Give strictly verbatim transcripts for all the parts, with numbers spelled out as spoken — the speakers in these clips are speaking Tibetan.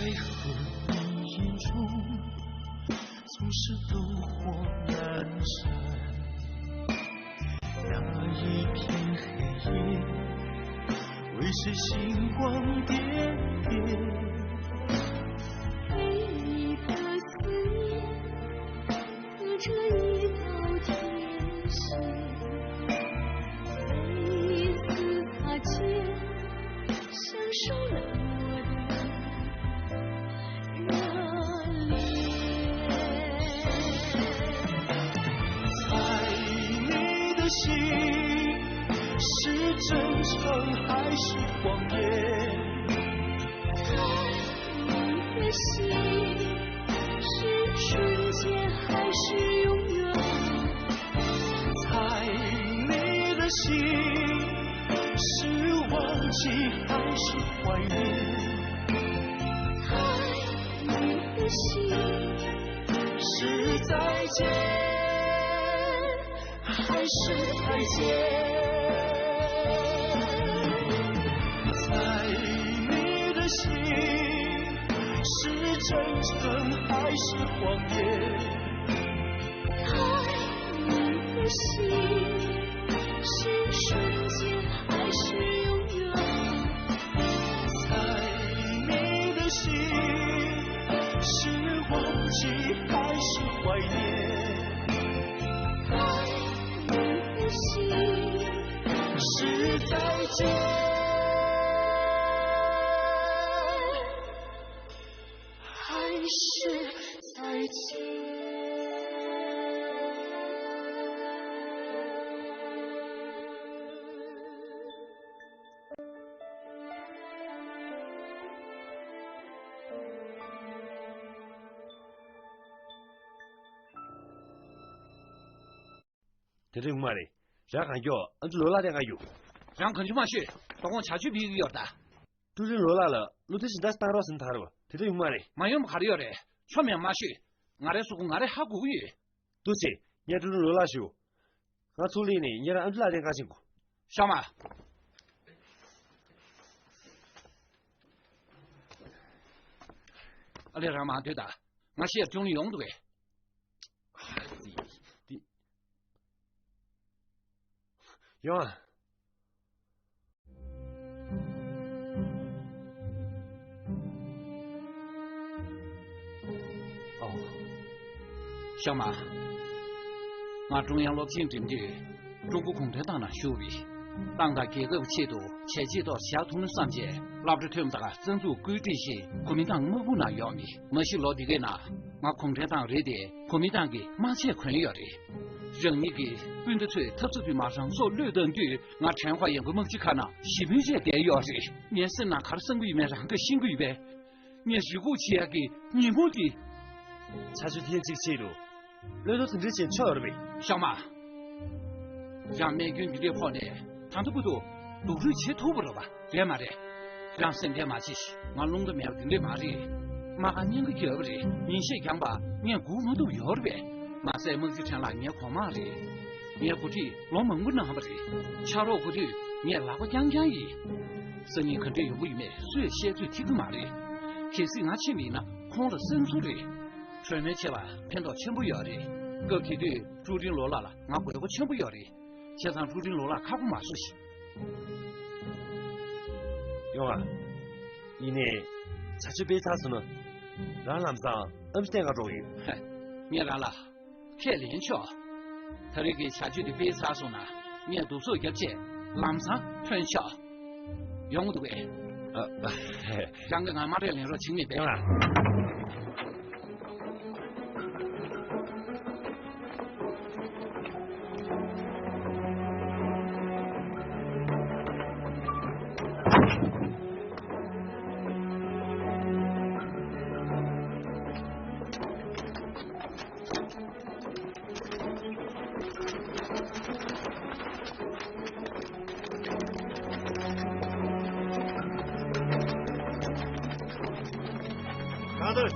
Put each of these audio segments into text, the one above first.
黑昏迷眼中，总是灯火阑珊。那一片黑夜，为谁星光点点？对你的思念，隔着一道天线，每一次擦肩， 享受冷漠的热烈。猜你的心是真诚还是谎言？猜你的心是瞬间还是永远？猜你的心 是忘记还是怀念？猜你的心，是再见还是再见？猜你的心，是真诚还是谎言？ 猜你的心，是瞬间还是永远？猜你的心，是忘记还是怀念？猜你的心，是再见 还是再见？དེ་འདྲ་ཡོང་མ་རེད། རང་གང་མགྱོགས་ཨ་མཆོག་ལོ་ལགས་དེ་ག་ཡོད། རང་གང་བྱུང་མ་ཤོད། དོ་དགོང་བྱ་སྤྱོད་ཕུལ་གྱི་ཡོད་ད། ཀྲུའུ་རིན་ལོ་ལགས་ལ་བློ་མཐུན་གཞན་དག་བཏང་རོགས་ཟེར་ན་ཐར་བ་དེ་འདྲ་ཡོང་མ་རེད། མ་ཡོང་བ་ག་རེ་ཡོད་རེད། ཆོ་མེད་མ་ཤོད། ང་རའི་གཟུགས་པོ་ང་རས་ཧ་གོ་གི་ཡོད། འདུག་སེ། ངས་ཀྲུའུ་རིན་ལོ་ལགས་ཞུ། ང་ཚུར་སླེབས་ནས་ངས་རང་ཨ་མཆོག་ལགས་དེ་ག་ཕྱིན་གོ། ཤག་མ། ཨ་ལས། རང་མ་སྡོད་ད། ང་ཤེས་ཡར་ཅུང་ལི་ཡོང་འདུག་གས། ཡོང་ཨ། ཨོ། ཤག་མ། ང་ཀྲུང་དབྱང་སློབ་ཆེན་འགྲིམ་དུས་ཀྲུང་གོ་གུང་ཁྲན་ཏང་ནང་ཞུགས་པས། ཏང་དང་རྒྱལ་ཁབ་ཆེད་དུ་བྱས་རྗེས་ཐོག་བཞག་ཐུབ་ན་བསམ་བྱས། སློབ་གྲྭ་ཐོན་པ་དང་རྩ་འཛུགས་བཀོད་སྒྲིག་བྱས། གོ་མིན་ཏང་དམག་དཔུང་ནང་ཡོང་བས། མ་གཞི་ལོ་འདི་གའི་ནང་ང་གུང་ཁྲན་ཏང་རེད་དེ། གོ་མིན་ཏང་གི་དམག་ཆས་གོན་ཡོད་རེད། རང་ཉིད་ཀྱི་སྤུན་ཟླ་ཚོས་འཐབ་རྩོད་དུས་མ་རང་སྲོག་བློས་བཏང་དུས། ང་ཁྲེན་ཧྭ་ཡང་གི་དམག་སྤྱི་ཁ་ནང་ཞི་མོལ་བྱས་བསྡད་ཡོད་རེད། ངའི་སེམས་ནང་ག་རེ་བསམ་གྱི་ཡོད་མེད་རང་གིས་ཤེས་ཀྱི་ཡོད་པས། ངས་རེ་སྒུག་བྱེད་ཡག་གི་ཉིན་མོ་འདི། ཆ་ཆུ་ཐེངས་གཅིག་ཆེད་དུ། བློས་གཏོང་དེ་འདྲས་བྱས་ཆོག་རེད་པས། ཤག་མ། རང་རྨས་སྐྱོན་འདི་འདྲས་ཕོག་ནས་ད་ལྟ་བར་དུ་སྡུག་རུས་བྱེད་ཐུབ་པ་རེད་པ། རེད་མ་རེད། རང་སེམས་ཁྲལ་མ་བྱེད་ཤིག་ང་རླུང་རྟ་མེད་པ་འདི་འདྲས་མ་རེད། མ་ག་གཉན་ཁ་རྒྱབ་པ་རེད། ཉིན་ཤས་རྒྱང་པ་ངས་སྒུག་མ་ཐུབ་ཡོད་རེད་པས། མ་ཟད་དམག་སྤྱི་ཁྲེན་ལགས་ངའི་གོང་མ་རེད། ངས་འགོ་ཁྲིད་ལོ་མང་པོ་གནང་བ་རེད། ཕྱག་རོགས་དགོས་དུས་ངས་ལག་པ་རྐྱང་རྐྱང་ཡིན། སང་ཉིན་ག་འདྲས་ཡོང་གི་ཡོད་མེད་སུས་བཤད་ཚོད་ཐིག་གི་མ་རེད། གལ་སྲིད་ང་ཕྱིན་པ་ཡིན་ན་ཁོང་ལ་སེམས་གསོ་རེད། གྲོས་མོལ་བྱས་པ་ཕན་ཐོགས་ཆེན་པོ་ཡོད་རེད། སྐབས་དེ་དུས་ཀྲུའུ་རིན་ལོ་ལགས་ལ་ང་དགོས་མཁོ་ཆེན་པོ་ཡོད་རེད། བྱས་ཙང་ཀྲུའུ་རིན་ལོ་ལགས་ཁག་པོ་མ་བཟོ་ཞིག་ཡོང་ཨ། ཡིན་ནའི། བྱ་སྤྱོད་སྤེལ་ཚར་སོང་ན། རང་ལམ་སང་ཨ་མཆོག་བསྟེན་ག་འགྲོ་གི་ཡོད། ཧེ། ངས་རང་ལ་ཁས་ལེན་ཆོག་ད་རེས་ཀྱི་བྱ་སྤྱོད་དེ་སྤེལ་ཚར་སོང་ན་ངས་བསྡུ་གསོག་རྒྱབ་བྱས་ལམ་སང་ཐོན་ཆོག་ཡོང་གི་འདུག་གས། ཨ། ཨ། ཧེ། རང་གིས་ང་དམག་འཁྲུག་ལེན་རོགས་བྱེད་ངེས་པས། ཡོང་ཨ། གང་ལྟར།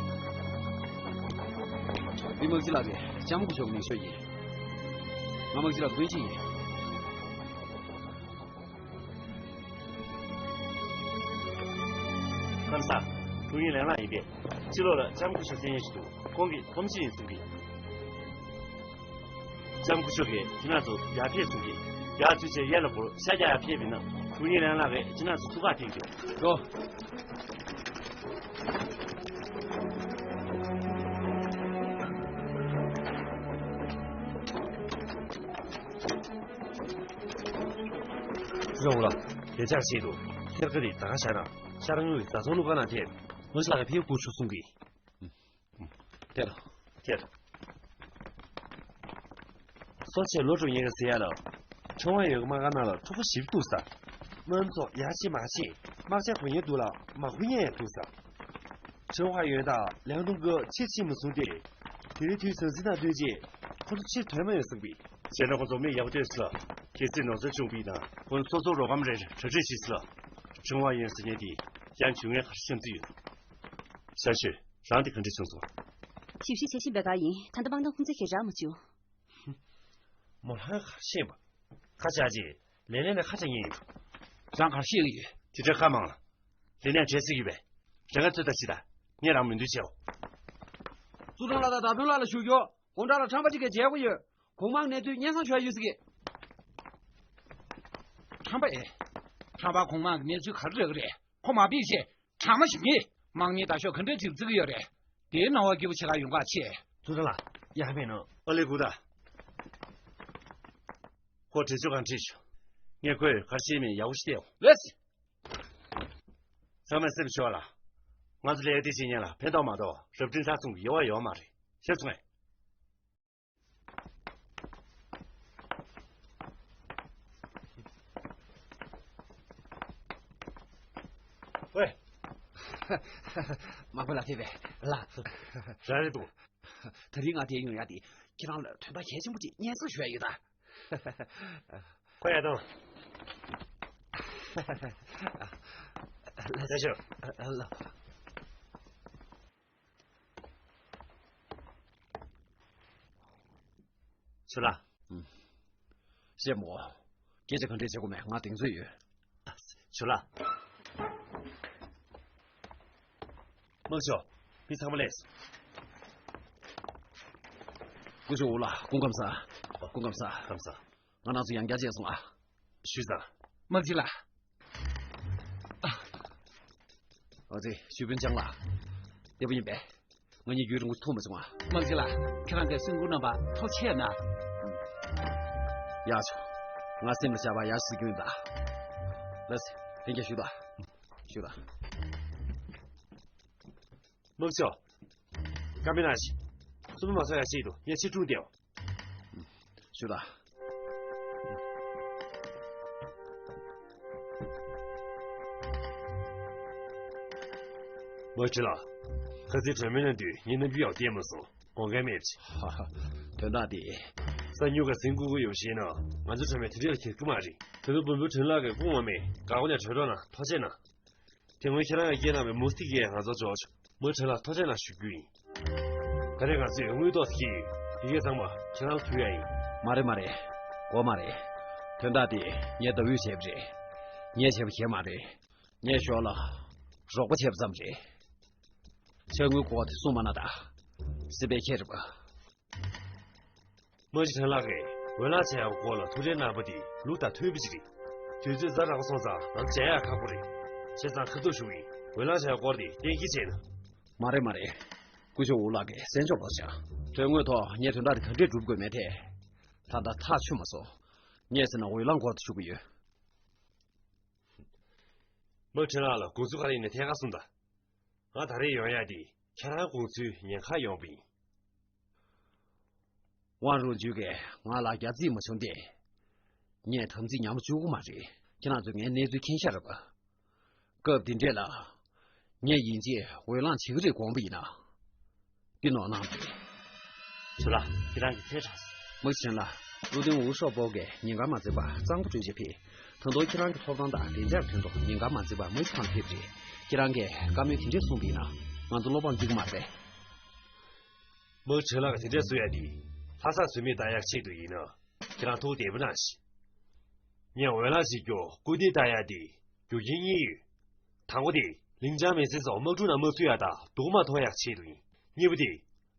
འདི་དམག་སྤྱི་ལགས་རེད། ལྕམ་སྐུ་ཞབས་མིང་ཤོས་ཡིན། ང་དམག་སྤྱི་ལགས་དབུ་འབྱེད་ཡིན། ཁམས་བཟང་། ཐུགས་ཉིད་ལན་ལགས་ཡིན་པས། ཕྱི་ལོགས་ལ་ལྕམ་སྐུ་ཞབས་མཚན་སྙན་ཞིག་འདུག་ཁོང་གིས་ཁོམ་ཤེས་ཡིན་གསུང་གི། ལྕམ་སྐུ་ཞབས་ཀྱིས་ཁྱེད་རང་ཚོ་ཡར་ཕེབས་གསུང་གི། ཡར་ཚུད་བྱས་གཡས་ལ་སྐོར་ཤར་རྒྱག་ཡར་ཕེབས་ཡིན་ན། ཐུགས་ཉིད་ལན་ལགས་ཀྱིས་ཁྱེད་རང་ཚོ་ཐུགས་ཁག་ཐེག་གི། འགྲོ། ཅི་རུང་ལ། དེ་ཆར་ཆེད་དུ་ཁྱེད་ཀ་རེ་ད་ག་ཤར་ན་ཤར་ངོས་ཀྱི་བཟའ་ཚང་ལུག་ཁང་ནང་ཐེབས། ངོས་ལག་གི་ཕེབས་དགོས་བྱུང་གསུང་གི། དེར། དེར། སོ་ཆེ་ལོ་དྲུག་ཉེ་གི་ཟེར་ཡ་ལ། ཁྲེང་ཝང་ཡོད་ཀྱི་དམག་སྒར་ནང་ལ་འཁྲུག་པ་ཞེ་པོ་འདུག་ས། དམག་མི་ཚོ་ཡར་ཕྱིན་མར་ཕྱིན་དམག་ཆ་གོན་མཁན་འདུག་ལ་མ་གོན་མཁན་ཡང་འདུག་ས། ཁྲེང་ཝང་ཡོད་དང་ལན་ཀྲུང་གི་ཕྱིར་ཕྱིན་མ་སོང་སྟེ། དེ་རིང་དུས་ཟང་ཟིང་དང་བསྟུན་རྗེས་ཁོ་ཚོ་ཕྱིར་ཐོན་མ་ཡོང་ཟེར་བས། བྱས་ན་ཁོ་ཚོ་མི་ཡག་པོ་ཐོན་སོང་ལ། གལ་སྲིད་ནོར་འཛོལ་བྱུང་བས་ན་ཁོ་ཚོ་སོ་སོ་རོགས་རམ་རེ་གྲ་སྒྲིག་བྱེད་སོང་ལ། ཁྲེང་ཝང་ཡོད་ཟེར་མཁན་དེ་ཡང་བྱུང་ངན་ག་རེ་བཤད་རྩིས་ཡོད། ཤ་ཤོད། རང་དེ་ག་འདྲ་བྱུང་སོང་། ཞིབ་བཤེར་བྱེད་བཞིན་པའི་སྒང་ཡིན། ད་ལྟ་དམག་དོན་ཁུངས་སྐྱེལ་རག་མ་བྱུང་། མོ་ལྷ་ཁ་ཤེས་པ། ཁ་ཆག་ཅིག་ལེ་ལེ་ནས་ཁ་ཆག་ཉན་ཡིན། རང་ག་རེ་ཤེས་ཀྱི་ཡོད། དེ་འདྲ་ཁ་མང་ལ། ལེ་ལེ་བྲེལ་སྲིད་ཀྱི་བས། རེ་ང་ཚོད་ལྟ་ཅི་ད། ངས་རང་མི་འདུག་བྱའོ། ཙུའུ་ཀྲང་ལགས་དང་ཟླ་ཕུན་ལགས་ལ་ཞུ་རྒྱུ། དགོང་དག་ལ་ཁྲམ་པ་གཅིག་གིས་མཇལ་དགོས་ཡོད། གོང་མའི་གནས་ཚུལ་སྙན་སེང་ཞུ་ཡ་ཡོད་ཟེར་གི། ཁྲམ་པ་ཨེ། ཁྲམ་པ་གོང་མའི་གནས་ཚུལ་ག་རེ་རག་གི་རེད། ཁོ་མ་ཕེབས་ཤེས། གྲང་མ་ཞིག་ངས་དམག་མིའི་ད་ཤོག་ག་འདྲས་ཅིག་བརྩི་གི་ཡོད་རེད། དེའི་སྣང་བ་སྐྱིད་པོ་བྱེད་ག་ཡོང་ག་ཆེ། ཙུའུ་ཀྲང་ལགས། ཡ་མེད་ནོ། ཨ་ལེ་གུ་ད། ཁོ་བྲེལ་ཚོད་གང་ཁྲིད་ཤོག་ངས་ཁོས་ག་རེ་བྱེད་མིན་ཡག་པོ་ཞིག་བལྟའོ། ལེས། ཚང་མས་སེམས་ཆུང་བ་ལ། ང་ཚོ་ལས་དེ་བྱེད་མཁན་ལ་ཕན་ཐོགས་མ་གཏོགས་རབ་འབྲིང་ཚར་གསུམ་གྱི་དབྱེ་བ་ཡོད་མ་རེད། ཤེས་སོང་ངས། ཝེ། མ་གོ་ལ་ཐེ་བེ་ལ། ར་རེད་འདུག་ད་རིང་ང་དེ་ཡོང་ཡ་དེ་ཁྱེད་རང་ལ་དོན་དག་གལ་ཆེན་པོ་ཅིག་སྙན་སེང་ཞུ་ཡ་ཡོད་ད། ཁོ་ཡ་དང་། ལ་ཤོ། ལ། ཆུ་ལ། ཤེས་མོ། སྐད་ཆ་ག་འདྲས་བྱེད་དགོས་མེད་ང་གདེང་ཚོད་ཡོད། ཆུ་ལ། དམག་ཤོག་མི་ཚང་མ་ལས། སྐུ་ཞབས་འུ་ལགས་སྐུ་ཁམས་བཟང་། སྐུ་ཁམས་བཟང་། ཁམས་བཟང་། ང་རང་ཚོ་ཡང་བསྐྱར་མཇལ་སོང་ཨ། ཞུས་ཙང་། དམག་སྤྱི་ལགས། ཨ་ཙི་ཞུས་དཔོན་ལྕང་ལགས། བདེ་པོ་ཡིན་པས། ང་གཉིས་རྒྱུན་རིང་པོ་ཐུག་མ་བྱུང་ཨ། དམག་སྤྱི་ལགས། ཁྱེད་རང་གི་སེམས་ཁུར་གནང་བ་ཐུགས་རྗེ་གནང་། ཡག་བྱུང་། ང་སེམས་ལ་བཞག་པ་ཡག་ཞིག་གྱོན་ད། ལགས་སེ། ལྷན་རྒྱས་བཞུགས་དང་། བཞུགས་དང་། དམག་ཤོག་བཀའ་མོལ་གནང་ཞིག་སུ་མ་མ་སོང་ཡ་ཆེད་དུ་ངས་ཕྱིར་འཁྲུངས་ཏེའོ། ཞུ་ད། མ་ཁྲི་ལགས། ཁ་སང་གྲོས་མོལ་གནང་དུས་ངས་རྣམ་འགྱུར་ཡག་བསྟན་མ་སོང་། དགོངས་འགལ་མེད་པ་ཅིག་ཧ་ཧ། དོན་དག་དེ། གསར་འགྱུར་ཁ་སང་བསྐུར་གི་ཡོད་པ་ཤེས་ན་ང་ཚོ་གྲོས་མོལ་དེ་འདྲ་ལ་འགྱུར་གི་མ་རེད། ད་དུང་བོན་པོ་ཁྲི་ལགས་ཀྱིས་བསྐུར་ཡོད་མེད་དགའ་པོ་ནས་གྲོས་གྲོགས་ལ་ཐུགས་རྗེ་གནང་། དེ་སྔོན་ཁྱེད་རང་གིས་སྐྱེལ་གནང་བའི་མུ་སྟེགས་ཀྱིས་ང་ཚོར་འཇོག་བྱུང་། མོ་ཁྲི་ལ་ཐུགས་རྗེ་གནང་ཞུ་རྒྱུ་ཡིན། ད་རེས་ང་ཚོས་དངུལ་ཏོག་ཙམ་ཡིན། ཡི་གེ་ཚང་མ་ཁྱེད་རང་ལ་ཕུལ་ཡ་ཡིན། མ་རེད་མ་རེད། དགོས་མ་རེད། དོན་དག་དེ་ངས་ཟླ་འོད་བྱས་པ་རེད། ངས་བྱས་པ་གཞན་མ་རེད། ངས་ཞོར་ལ་རོགས་པ་བྱས་པ་ཙམ་རེད། ཕྱག་དངུལ་དགོས་པ་དེ་གསུངས་མ་གནང་དང་། སྲིད་པའི་ཁྱེད་རེད་པ། དམག་སྤྱི་ཁྲེན་ལགས་ཀྱིས་འོས་ལངས་བྱ་ཡག་སྐོར་ལ་ཐུགས་ཁྲལ་གནང་བ་དེ་ལུགས་དང་མཐུན་པ་ཞིག་རེད། དུས་ཚོད་ཛ་དྲག་པོ་སོང་ཙང་ང་ཚོ་མཇལ་ཡག་ཁག་པོ་རེད། བྱས་ཙང་ཁ་ཐུག་ཞུ་གི་ཡིན། འོས་ལངས་བྱ་ཡག་སྐོར་དེ་གཏན་འཁེལ་བྱས་ན། མ་རེད་མ་རེད། སྐུ་ཞབས་འུ་ལགས་ཀྱིས་གསན་ཕྱོགས་ལོག་ཤག་དོན་དངོས་ཐོག་ངས་དོན་དག་དེ་ག་འདྲས་སྒྲུབ་དགོས་མེད་དེ། ད་ལྟ་ཐག་ཆོད་མ་སོང་། ངས་ཟེར་ན་འོས་ལངས་སྐོར་དུ་ཞུ་གི་ཡོད། དམག་ཁྲེན་ལགས་ལ་དགོངས་ཚུལ་ག་རེ་ཡིན་ན་ཐད་ཀར་གསུངས་དང་། ང་ད་རེས་ཡོང་ཡག་དེ་ཁྱེད་རང་དགོངས་ཚུལ་ཉན་ག་ཡོང་བ་ཡིན། ཝང་རུང་ཇུས་ཀྱིས་ང་ལ་རྒྱག་རྩིས་མ་བྱུང་སྟེ། ངས་དམ་ཚིག་ཉམས་བཅུག་གི་མ་རེད། ཁྱེད་རང་ཚོས་ངའི་གནས་ཚུལ་མཁྱེན་ཤག་རེད་པ། སྐབས་འདི་འདྲས་ལ། ངས་ཡིན་གཅིག་འོས་ལངས་བྱེད་ཀྱི་རེད་དགོངས་པ་ཡིན་ན། འདི་ནོར་སྣང་རེད། ཇུ་ལགས། ཁྱེད་རང་གི་ཚེ་དྲག་སོང་། དམག་སྤྱི་ཁྲེན་ལགས། ཀླུ་ལྡིང་ཝུའུ་ཧྲོ་པོ་གིས་ཉིན་དཀར་མ་འཛེམས་པར་གཙང་པོ་གྲོས་བྱེད་ཕེབས། ད་དུང་ཁྱེད་རང་གི་ཐོབ་ཐང་དང་བདེ་འཇགས་དོན་དུ་ཉིན་དཀར་མ་འཛེམས་པར་མི་ཚང་ཕེབས་རེད། ཁྱེད་རང་གིས་བཀའ་མོལ་དེ་འདྲས་གསུངས་པ་ཡིན་ན་ང་ཚོ་བློ་ཕམ་སྐྱེ་གི་མ་རེད། དམག་སྤྱི་ཁྲེན་ལགས་ཀྱིས་དེ་འདྲས་གསུང་ཡ་དེ་ལྷ་ས་ཟོལ་མེད་ལྟ་ཡག་ཆེད་དུ་ཡིན་ན་ཁྱེད་རང་ཐུགས་བདེ་པོ་གནང་ཞིག་ངས་འོས་ལངས་བྱེད་རྒྱུ་སྐུལ་འདེད་བཏང་ཡ་དེ་རྒྱུ་རྐྱེན་གཉིས་ཡོད། དང་པོ་དེ་ ལིང་ཅང་མེ་སི་སོགས་དམག་འཁྲུག་ནང་མ་ཚུད་ཡག་དང་སྡུག་མ་མཐོང་ཡག་ཆེད་དུ་ཡིན། གཉིས་པ་དེ།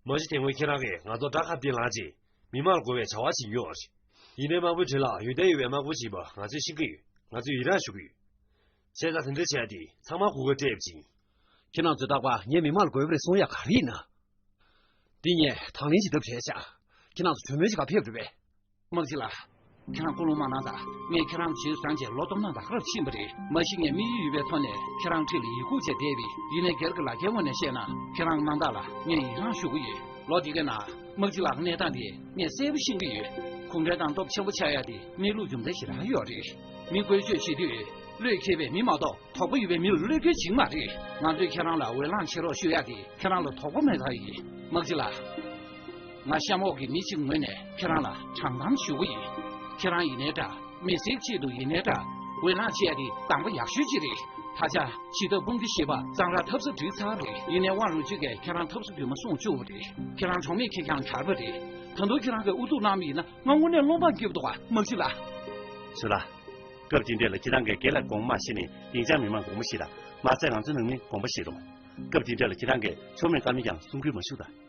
མ་གཞི་དེ་སྔོན་ཁྱེད་རང་གིས་ང་ཚོར་དགྲ་ཁ་གཏད་བླངས་རྗེས་མི་མང་ལ་རྒོལ་བའི་བྱ་བ་བྱེད་ཀྱི་ཡོད་རེད། ཡིན་ནའི་དམག་དཔོན་བྲེལ་ལགས་ཡོན་ཏན་ཡོད་པའི་དམག་དཔོན་ཞིག་ཡིན་པ་ང་ཚོས་ཤེས་ཀྱི་ཡོད། ང་ཚོས་ཡི་རངས་ཞུ་གི་ཡོད། བྱས་ཙང་དེ་འདྲ་བྱས་ཏེ་ཚང་མ་གུག་ཁ་སྤྲད་པ་ཅིག་ཡིན། ཁྱེད་རང་ཚོས་རྟག་པར་ངས་མི་མང་ལ་རྒོལ་བ་རེད་གསུང་ཡག་ག་རེ་ཡིན་ན། འདི་ངས་དང་ལེན་བྱེད་ཐབས་བྲལ་ཤག་ཁྱེད་རང་ཚོ་གྲོས་མོལ་བྱེད་ག་ཕེབས་རེད་པས། དམག་སྤྱི་ལགས། ཁྱེད་རང་སྐུ་རླུང་མ་གནང་དང་། ངས་ཁྱེད་རང་ལ་བྱིའུ་བཟང་བྱས་ལོ་སྟོང་ཕྲག་དང་ཁ་རུ་ཕྱིན་པ་རེད། མ་གཞི་ངས་དམིགས་ཡུལ་ཡོད་པའི་ཐོག་ནས་ཁྱེད་རང་འཁྲིས་ལ་ཡིད་ཁུག་བྱས་བསྡད་པས། ཡིན་ནའི་སྒེར་གྱི་ལག་ཁྱེར་ངོས་ནས་བཤད་ན་ཁྱེད་རང་གི་རྣམ་དག་ལ་ངས་ཡི་རངས་ཞུ་གི་ཡོད། ལོ་འདི་གའི་ནང་དམག་སྤྱི་ལགས་ཀྱི་གནས་སྟངས་དེ་ངས་གསལ་པོ་ཤེས་ཀྱི་ཡོད། གུང་ཁྲན་ཏང་སྟོབས་ཆེན་པོ་ཆགས་ཡ་དེ་གནས་ལུགས་རྒྱུ་མཚན་ཞེ་དྲག་ཡོད་རེད། མི་བཀོལ་སྤྱོད་བྱེད་དུས་བློས་འཁེལ་བའི་མི་མ་གཏོགས་དོགས་པ་ཡོད་པའི་མི་ལ་བློས་འཁེལ་བྱེད་ཀྱི་མ་རེད། ང་ཚོས་ཁྱེད་རང་ལ་འོས་ལངས་བྱེད་རོགས་ཞུ་ཡ་དེ་ཁྱེད་རང་ལ་དོགས་པ་མེད་ཐག་ཡིན། དམག་སྤྱི་ལགས། ང་གཤམ་འོག་གི་མི་གཅིག་ངོས་ནས་ཁྱེད་རང་ལ་དྲང་གཏམ་ཞུ་གི་ཡིན། ཁྱེད་རང་ཡིན་ནའི་འདྲ། མི་སེར་ཆེད་དུ་ཡིན་ནའི་འདྲ། འོས་ལངས་བྱས་ཏེ་གདམ་ག་ཡག་ཤོས་ཅིག་རེད། ད་ཆ་ཇི་ལྟར་དཔུང་སྡེ་ཞེས་པ་གཙང་རག་འཐབ་ས་བསྒྲིགས་ཚར་རེད། ཡིན་ནའི་དབང་རུ་ཅིག་གིས་ཁྱེད་རང་འཐབ་ས་རྒྱུ་མ་སོང་བཅུག་པ་རེད། ཁྱེད་རང་གྲོགས་མེད་ཁེར་རྐྱང་གྱར་པ་རེད། ད་དུང་ཁྱེད་རང་གིས་ཨུ་ཚུགས་གནང་པ་ཡིན་ན་ང་དངོས་གནས་བློ་ཕམ་སྐྱེ་གི་འདུག་ག་དམག་སྤྱི་ལགས། ཚུལ་ལགས། སྐབས་དེ་འདྲ་ལ་ཁྱེད་རང་གིས་རྒན་ལགས་དགོངས་པ་མ་བཞེས་ནས་ལིང་ཅང་མི་མང་དགོངས་པ་བཞེས་དང་། མ་ཚད་ང་ཚོའི་ནང་མི་དགོངས་པ་བཞེས་རོགས། སྐབས་དེ་འདྲ་ལ་ཁྱེད་རང་གིས་ཆོ་མེད་ཀ་མེད་ཀྱང་གསུང་རྒྱུ་མ་ཞུ་དང་།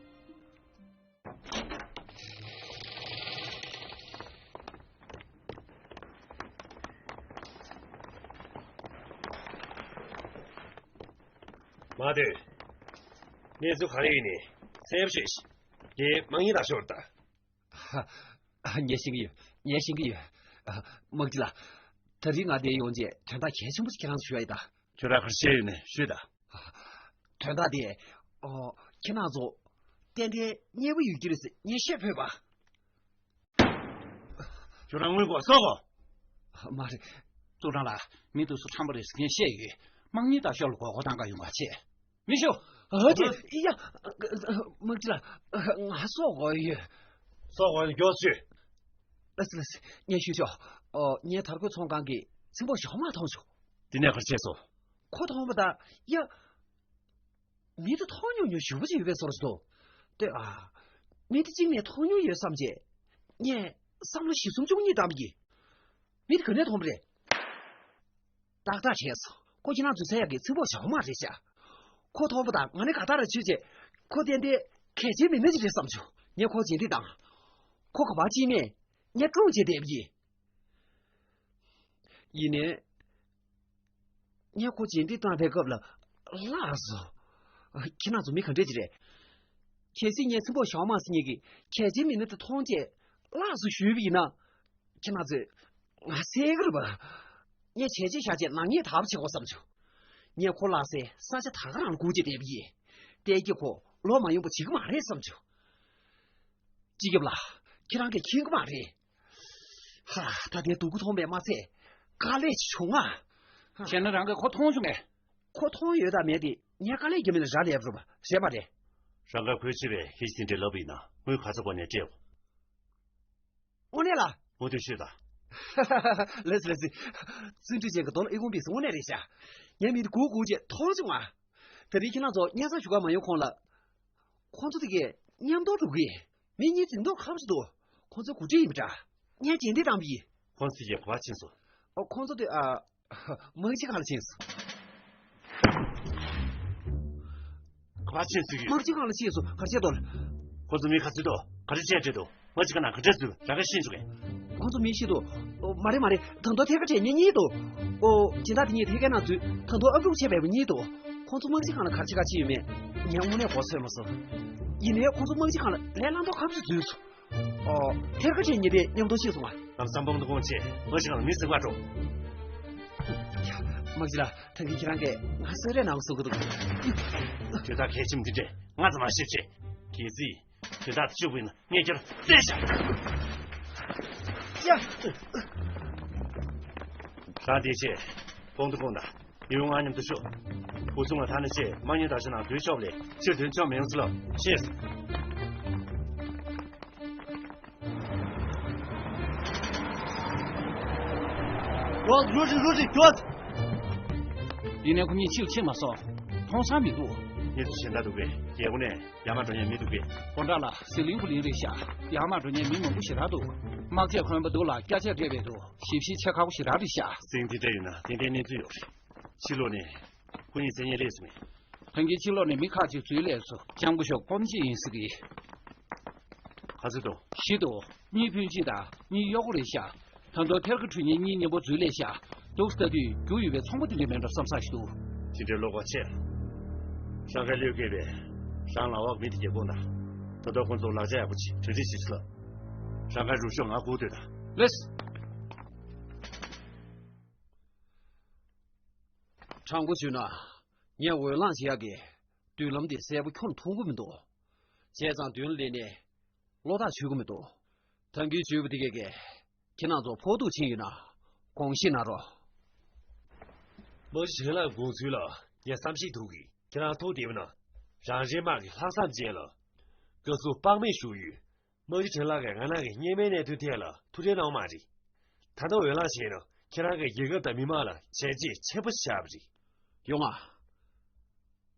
མ་སྡོད། གནས་ཚུལ་ག་རེ་ཡིན་ནའི་གསལ་པོ་བཤད་ཤིག་ངས་དམག་མི་དང་ཤོར་ད། ངས་ཤེས་ཀྱི་ཡོད། ངས་ཤེས་ཀྱི་ཡོད། དམག་སྤྱི་ལགས། ད་རིང་ང་འདིར་ཡོང་རྗེས་དོན་དག་གལ་ཆེན་པོ་ཞིག་ཁྱེད་རང་ཚོར་ཞུ་ཡ་ཡིན་ད། ཁྱོད་རང་ག་རེ་བཤད་ཡོད་ནའི་ཤོད་ད། དོན་དག་དེ། ཨོ། ཁྱེད་རང་ཚོ་ཏན་ཏན་མཉེས་པོ་ཡོད་ཀྱི་རེད་ཟེར་ངས་བཤད་ཕོད་པ། ཁྱོད་རང་དངུལ་སྒོར་སོག་གོ། མ་རེད། ཙུའུ་ཀྲང་ལགས། མི་འདུག་སེ་ཁྲམ་པ་རེད་ཟེར་ངས་བཤད་ཡོད། དམག་མི་དང་ཤོར་ལ་མགོ་སྐོར་གཏང་ག་ཡོང་ག་བྱེད། མི་ཤོག་ཨ་ཏི། ཡ། དམག་སྤྱི་ལགས། ང་སོག་གོ་ཡོད། སོག་གོ་མགྱོགས་ཤོད། ལགས་སེ་ལགས་སེ། ངས་ཞུས་ཆོག་ཨོ། ངས་དར་གོས་ཚོང་ཁང་གི་ཚེ་འབོག་ཞའོ་མ་མཐོང་བྱུང་། དེ་ནས་ག་རེ་བྱས་སོང་། ཁོ་མཐོང་བ་དང་ཡ། མི་དེ་མཐོང་མྱོང་མྱོང་ཞེ་པོ་ཅིག་ཡོད་པའི་བཟོ་འདྲ་ཞིག་འདུག་དེ་ཨ། མི་དེ་གཅིག་ནས་མཐོང་མྱོང་ཡོད་བསམ་རྗེས། ངས་བསམ་བློ་ཞེ་གསུམ་བཅུ་གཉིས་བཏང་གི། མི་དེ་ག་ནས་མཐོང་བ་རེད། ཏག་ཏག་བྱས་སོང་། ཁོ་ཁྱེད་རང་ཚོའི་ཚེ་ཡག་གི་ཚེ་འབོག་ཞའོ་མ་རེད་ཤག་ཁོ་མཐོང་བ་དང་ང་ནི་དགའ་ཐག་རང་ཆོད་རྗེས། ཁོ་ཏན་ཏན་གལ་ཆེན་མི་སྣ་ཅིག་རེད་བསམ་བྱུང་། ངས་ཁོ་རྗེས་འདེད་བཏང་། ཁོ་ག་པར་ཕྱིན་མིན་ངས་བཀྲུང་བྱས་བསྡད་པ་ཡིན། ཡིན་ནའི། ངས་ཁོ་རྗེས་འདེད་བཏང་བའི་སྐབས་ལ་བརླགས་སོང་། ཁྱེད་རང་ཚོ་མི་ག་འདྲ་ཅིག་རེད། གལ་སྲིད་ངས་ཚེ་འབོག་ཞའོ་མ་ཟེར་མཁན་གྱི་གལ་ཆེའི་མི་སྣ་དེ་མཐོང་རྗེས་བརླགས་སོང་ཞུས་པ་ཡིན་ན། ཁྱེད་རང་ཚོས་ང་བསད་ཀྱི་རེད་པ། ངས་བྱས་རྗེས་བཞག་རྗེས་ནག་ཉེས་དག་པ་བྱེད་དགོས་བསམ་བྱུང་། ངས་ཁོ་བརླགས་སའི་ས་ཆ་ད་ག་རང་ལ་སྒུག་བྱས་བསྡད་པ་ཡིན། བལྟས་ཀྱི་ཁོ་ལོག་མ་ཡོང་པ་བྱེད་ཀྱི་མ་རེད་བསམ་བྱུང་། སྤྱི་ཁྱབ་ལགས། ཁྱེད་རང་གིས་མཁྱེན་གྱི་མ་རེད། ཧ། ད་ལྟའི་སྡུག་གུ་མཐོང་བས་མ་ཚད་དཀའ་ལས་ཅིག་བྱུང་ང་། བྱས་ན་རང་གིས་ཁོ་མཐོང་བྱུང་ངས། ཁོ་མཐོང་ཡོད་དང་མེད་དེ་ངས་དཀའ་ལས་རྒྱག་མིན་ལ་རག་ལས་པ་རེད་པ། རེད་མ་རེད། རང་དགའ་ཁོས་ཆེ་བས་ཁྱེད་ཀྱིས་དེ་འདྲའི་ལབ་པ་ཡིན་ན་དངུལ་ག་ཚོད་དགོས་ནས་སྤྲད། དངོས་གནས་ལ། འོ་དེ་ཤོད་དང་། ལགས་སེ་ལགས་སེ། བརྩོན་འགྲུས་ཅན་གྱི་རྡོ་ལ་ཨི་ཁུང་བིས་དངོས་གནས་རེད་ཤག་ངས་མི་དེ་སྒུག་སྒུག་བྱས་མཐོང་བྱུང་ང་། ད་རིང་ཁྱེད་རང་ཚོ་སྙན་སེང་ཞུ་གར་མ་ཡོང་གོང་ལ། ཁོང་ཚོ་དེ་གས་མཉམ་དུ་འགྲོ་གི། མི་གཉིས་འཛིང་དོགས་ཁ་པོ་ཞིག་འདུག་ཁོང་ཚོའི་འགོ་ཁྲིད་ཡིན་པ་འདྲ། ངས་རྗེས་འདེད་བཏང་བ་ཡིན། ཁོང་ཚོ་དེ་གས་ག་པར་ཕྱིན་སོང་། ཨོ། ཁོང་ཚོ་དེ་ཨ། དམག་སྤྱི་ཁང་ལ་ཕྱིན་སོང་། ག་པར་ཕྱིན་སོང་། དམག་སྤྱི་ཁང་ལ་ཕྱིན་སོང་། ག་རེ་བྱས་འདུག་ལ། ཁོང་ཚོ་མི་ག་ཚོད་འདུག་ག་རེ་བྱས་བྲིས་འདུག་དམག་སྤྱི་ཁང་ནང་ག་འདྲས་འཛུལ། རང་ག་ཤེས་བྱུང་གས། ཁོང་ཚོ་མི་ཤི་འདུག་ཨོ། མ་རེད་མ་རེད། ད་དུང་ཐད་ཀར་བྲལ་མཁན་གཉིས་འདུག་ཨོ། སྦྱིན་བདག་དེ་གཉིས་ཐད་ཀའི་ནང་འཛུལ། ད་དུང་ཨབ་ཕྲུག་བྱས་པའི་གཉིས་འདུག་ཁོང་ཚོ་དམག་སྤྱི་ཁང་ལ་ག་རེ་བྱེད་ག་ཕྱིན་ཡོད་མེད་ངས་དངོས་གནས་མགོ་ཚོས་མ་སོང་། ཡིན་ནའི་ཁོང་ཚོ་དམག་སྤྱི་ཁང་ལ་ལས་སླ་མདོག་ཁ་པོ་ཞིག་འཛུལ་སོང་། ཨོ། ཐད་ཀར་བྲལ་གཉིས་དེ་མཉམ་དུ་ཕྱིན་སོང་ང་། ལམ་སང་པང་དུ་ཁོང་ཆེ་དམག་སྤྱི་ཁང་ལ་མི་ཟིན་པ་འགྲོ། དམག་སྤྱི་ལགས། ད་གིན་ཁྱེད་རང་གིས་ང་གསོལ་རས་གནང་དགོས་བཟོ་གི་འདུག་དེ་དག་གལ་ཆེན་འདི་འདྲས་ང་ཙམ་མ་ཤེས་བྱས། གལ་སྲིད་དེ་དག་བཅུག་པ་ཡིན་ན་ངས་ཁྱེད་རང་བསད་བཞག་ཡ། རང་དེ་ཆེ་དཔོན་དུ་དགོངས་དང་། ཡིན། ང་མཉམ་དུ་ཤོག་ཕུ་སུང་ལ་ཐ་ན་ཆེ་དམག་མི་དང་ཕྱི་ནང་སྡོད་ཆོག་ལས་ཕྱིར་དོན་ཆོག་མི་ཡོང་ཚུལ་ལ་ཤེས། ཡོད། ལུས་རེད། ལུས་རེད། ཡོད། ཡིན་ནའི་ཁོ་གཉིས་ཕྱིར་ཕྱིན་མ་སོང་། མཐོང་ས་མི་འདུག་གཉིས་སུ་གཞན་དག་འདུག་གས། རྒྱལ་སྒོ་ནས་ཡར་མར་འགྲོ་མཁན་མི་འདུག་གས། ཁོང་ཁྲ་ལ་ཟི་ལིང་ཁུ་ལིང་རེད་ཤག་ཡར་མར་འགྲོ་མཁན་མི་མང་པོ་ཞེ་དྲག་འདུག་དམག་ཆས་གོན་པ་འདུག་ལ་སྐྱ་ཆས་སྤྲས་པས་འདུག་ཞིབ་བཤེར་བྱེད་ཁག་པོ་ཞེ་དྲག་རེད་ཤག་སེང་འདི་འདྲ་ཡོད་ན་ཏན་ཏན་གནས་ཚུལ་ཡོད་རེད། ཕྱི་ལོགས་ནས། སྐུ་ཉིད་མཚན་སྙན་སླེབས་སོང་ངས། ད་གིན་ཕྱི་ལོགས་ནས་མི་ཁག་ཅིག་འཛུལ་སླེབས་སོང་། ལྕམ་སྐུ་ཞབས་ཀོམ་ཅི་ཡིན་ཟེར་གི། ག་ཚོད་འདུག་ཞི་འདུག་གཉིས་ཕུན་སྐྱིད་དང་གཉིས་གཡོག་པོ་རེད་ཤག་ད་དུང་ཐེར་ཀ་འཕྲུལ་རྙིང་གཉིས་མཉམ་པོ་འཛུལ་སླེབས་ཤག་འདུག་ལྟ་དུས་རྒྱུ་ཡོད་པའི་ཚོང་པ་དེ་འདྲ་མིན་འགྲོ་བསམ་བསམ་ཞིག་འདུག་དེ་འདྲའི་བློ་ཁོག་ཆེ། ཧྲང་ཧའེ་བློས་བཀལ་བས་རང་ལ་འོག་མི་དེ་རྒྱབ་དགོངས་དང་། ད་ལྟ་ཁོང་ཚོ་ལག་ཆ་ཡག་པོ་ཅིག་གྲ་སྒྲིག་བྱེད་ཤོག་ཧྲང་ཧའེ་རུ་ཤོག་ང་སྒུག་སྡོད་དང་། ལེས། དྲང་པོ་ཞུས་ན། ངས་འོས་ལངས་བྱེད་ཡག་གི་མདུན་ལམ་དེ་གསལ་པོ་འཁྱོངས་མཐོང་གི་མི་འདུག་བྱས་ཙང་མདུན་ལ་སླེབས་ནས་བློ་ཐག་ཆོད་ཀྱི་མི་འདུག་ད་གིན་བརྗོད་པ་དེ་གས་ཀྱིས་ཁྱེད་རང་ཚོ་ཕོག་ཐུག་ཕྱིན་ཡོད་ན་དགོངས་བཞེས་གནང་རོགས། དམག་སྤྱི་ཁྲེན་ལགས་དགོངས་ཚུལ་ལ་ངས་བསམ་ཤེས་ཐུབ་གི། ཁྱེད་རང་ཐུགས་བདེ་པོ་གནང་། རང་རེའི་དམག་གི་ལྷག་བསམ་ཅན་ལ། སྐབས་སུ་དཔག་མེད་ཞུ་ཡོད། དམག་སྤྱི་ཁྲེན་ལགས་ཀྱིས་ང་རང་གི་གཉེན་མའི་གནད་དོན་ཐད་ལ་ཐུགས་ཁྲལ་གནང་བ་མ་རེད། ད་ལྟ་འོས་ལངས་བྱས་ན་ཁྱེད་རང་གིས་རྒྱལ་ཁབ་དང་མི་དམངས་ལ་བྱས་རྗེས་ཆེན་པོ་ཞིག་བཞག་པ་རེད། ཡོང་ང་།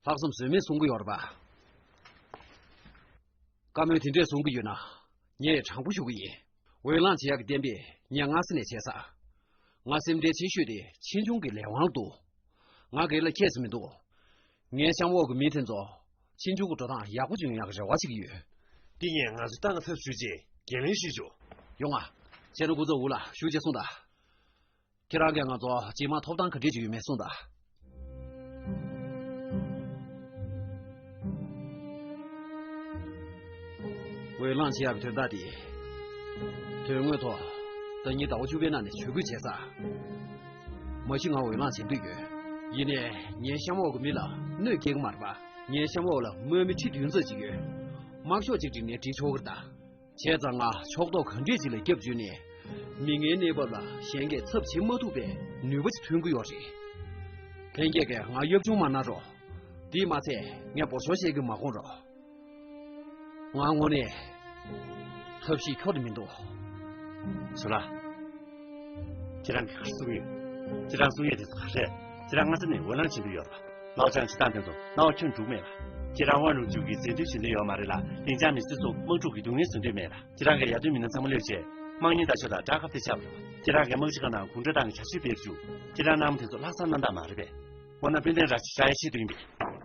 ལྷག་བསམ་ཟོལ་མེད་གསུང་གི་ཡོད་རེད་པ། བཀའ་མོལ་དེ་འདྲས་གསུང་གི་ཡོད་ན། ངས་དྲང་པོ་ཞུ་གི་ཡིན། འོས་ལངས་བྱེད་ཡག་གི་གཏན་འབེབས་ངས་སྔ་ས་ནས་བྱས་ཚར། ང་སེམས་ཁྲལ་ཆེ་ཤོས་དེ་ཕྱིས་འབྱུང་གི་ལས་དབང་ལ་འདུག་ང་སྒེར་ལ་ཁྱད་བསད་མི་འདུག་ངའི་གཤམ་འོག་གི་མི་དེ་ཚོ་ཕྱིས་འབྱུང་གི་འགྲོ་སྟངས་ཡག་པོ་ཅིག་ཡོང་ཡག་གི་རེ་བ་བྱེད་ཀྱི་ཡོད། འདི་ངས་ང་ཚོའི་ཏང་གི་ཚབ་ཞུས་རྗེས་འགན་ལེན་ཞུས་ཆོག་ཡོང་ང་། བྱས་ན་སྐུ་ཚབ་འུ་ལ་ཞུ་རྗེས་གསུངས་དང་། ཁྱེད་རང་གིས་ང་ཚོ་རྗེས་མ་ཐོབ་ཐང་ག་འདྲས་ཅིག་ཡོད་མེད་གསུངས་དང་། འོས་ལངས་བྱེད་ཡག་གི་དོན་དག་དེ། དོན་དངོས་ཐོག་ཟླ་ཉིན་ཟླ་བ་བཅུ་པའི་ནང་ནས་ཇུས་འགོད་བྱས་ཚར། མ་གཞི་ང་འོས་ལངས་བྱེད་འདོད་ཡོད། ཡིན་ནའི་ངའི་གཤམ་འོག་གི་མི་ལ་གནོད་སྐྱེལ་གི་མ་རེད་པ། ངའི་གཤམ་འོག་ལ་དམག་མི་ཁྲི་བདུན་ཙམ་ཅིག་ཡོད། དམག་ཤོག་ཅིག་བསྒྲིགས་ནས་སྒྲིག་ཆོག་གི་རེད་ད། བྱས་ཙང་ང་ཕྱོགས་གཏོགས་ག་འདྲས་ཅིག་ལ་རྒྱབ་བཅོལ་ནས། མི་ངན་གནས་བབ་ལ་གཞན་གྱིས་ཚབ་བྱེད་མ་ཐུབ་པའི་ནུས་པ་ཅིག་ཐོན་གྱི་ཡོད་རེད། ལྷན་རྒྱས་ཀྱིས་ང་གཡབ་ཆུང་མ་གནང་རོགས། དེས་མ་ཚད་ངས་འབོར་ཤོག་བཤད་ཀྱི་མ་དགོངས་རོགས། ང་དངོས་གནས་ཐབས་ཤེས་འཁྱོར་དུ་མི་འདུག་ཟུར་ལ། ཁྱེད་རང་གིས་ག་རེ་གསུང་ཡོད། ཁྱེད་རང་གསུང་ཡོད་དེ་ཚོ་ག་རེ་རེད། ཁྱེད་རང་སྔ་ས་ནས་འོས་ལངས་བྱེད་འདོད་ཡོད་རེད་པ། ལའོ་ཅང་བྱེད་སྟངས་དེ་ཚོ་སྣང་བ་ཁྱོན་འགྲོ་གི་མེད་པ། ཁྱེད་རང་ཝང་རུང་ཅུ་གིས་མཛད་དོན་བྱེད་འདོད་ཡོད་མ་རེད་ལ། ལིང་ཅང་མི་སེར་ཚོ་དམག་འཁྲུག་གི་སྡུག་བསྔལ་བཟོ་འདོད་མེད་ལ། ཁྱེད་རང་གིས་ཡར་ཐོན་མི་སྣ་ཚང་མ་གློད་བྱས། དམག་མི་ལྟ་ཞོག་དང་དགྲ་ཁ་གཏད་ཆགས་པ་རེད་པ། ཁྱེད་རང་གིས་དམག་སྤྱི་ཁང་ནང་གུང་ཁྲན་ཏང་གི་བྱ་སྤྱོད་སྤེལ་བཅུག་ཁྱེད་རང་རྣམ་དེ་ཚོ་ལྷག་བསམ་རྣམ་དག་མ་རེད་པས། འོ་ན་དཔལ་ལྡན་ར་ཞིག་རང་ཡང་ཤེས་འདོད་ཡིན་པས།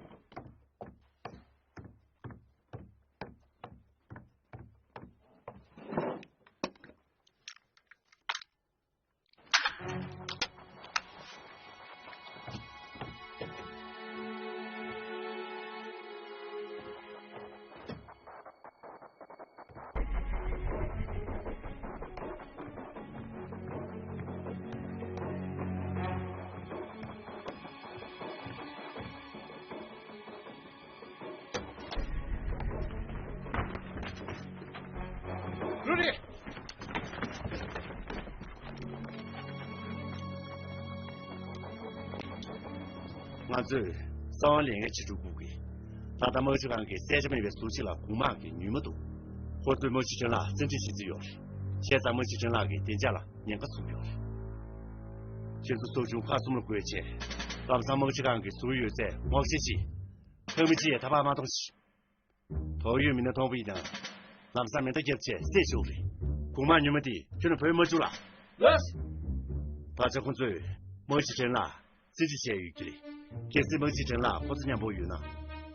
རུ་རེད། ང་ཚོས་གསང་བ་ལས་ངན་བྱེད་སྒྲུབ་དགོས་ཀྱི། ད་ལྟ་དམག་སྤྱི་ཁང་གིས་གསལ་ཆ་མེད་པའི་ཟུར་གཅིག་ལ་གོང་དམག་གི་ཉུལ་མ་འདུག་ཁོ་ཚོས་དམག་སྤྱི་ཁྲེན་ལགས་བཙན་ཁྲིད་བྱེད་རྩིས་ཡོད་རེད། བྱས་ཙང་དམག་སྤྱི་ཁྲེན་ལགས་ཀྱི་བདེ་འཇགས་ལ་ཉེན་ཁ་བཟོ་གི་ཡོད་རེད། ཁྱེད་ཚོ་ཚོགས་ཆུང་ཁག་གསུམ་ལ་བགོས་བྱས། ལམ་སང་དམག་སྤྱི་ཁང་གི་ཟུར་ཡོད་ཚད་ངོ་ཤེས་གྱིས། ཁང་མིག་ཅིག་ཡང་ཐ་པག་མ་གཏོང་ཞིག་དོགས་ཡོད་མི་སྣ་མཐོང་པ་ཡིན་ན། ལམ་སང་མེ་མདའ་བརྒྱབ་བྱས་བསད་ཆོག་རེད། གོང་མ་ཉུལ་མ་དེ་ཁྱོན་ནས་བོས་མ་བཅུག་ལ། ལགས། ད་ཆ་ཁོ་ཚོས་དམག་སྤྱི་ཁྲེན་ལགས་བཙན་ཁྲིད་བྱས་ཡོད་ཀྱི་རེད། གལ་སྲིད་དམག་སྤྱི་ཁྲེན་ལགས་ཁོ་ཚོ་མཉམ་པོ་ཡོད་ན།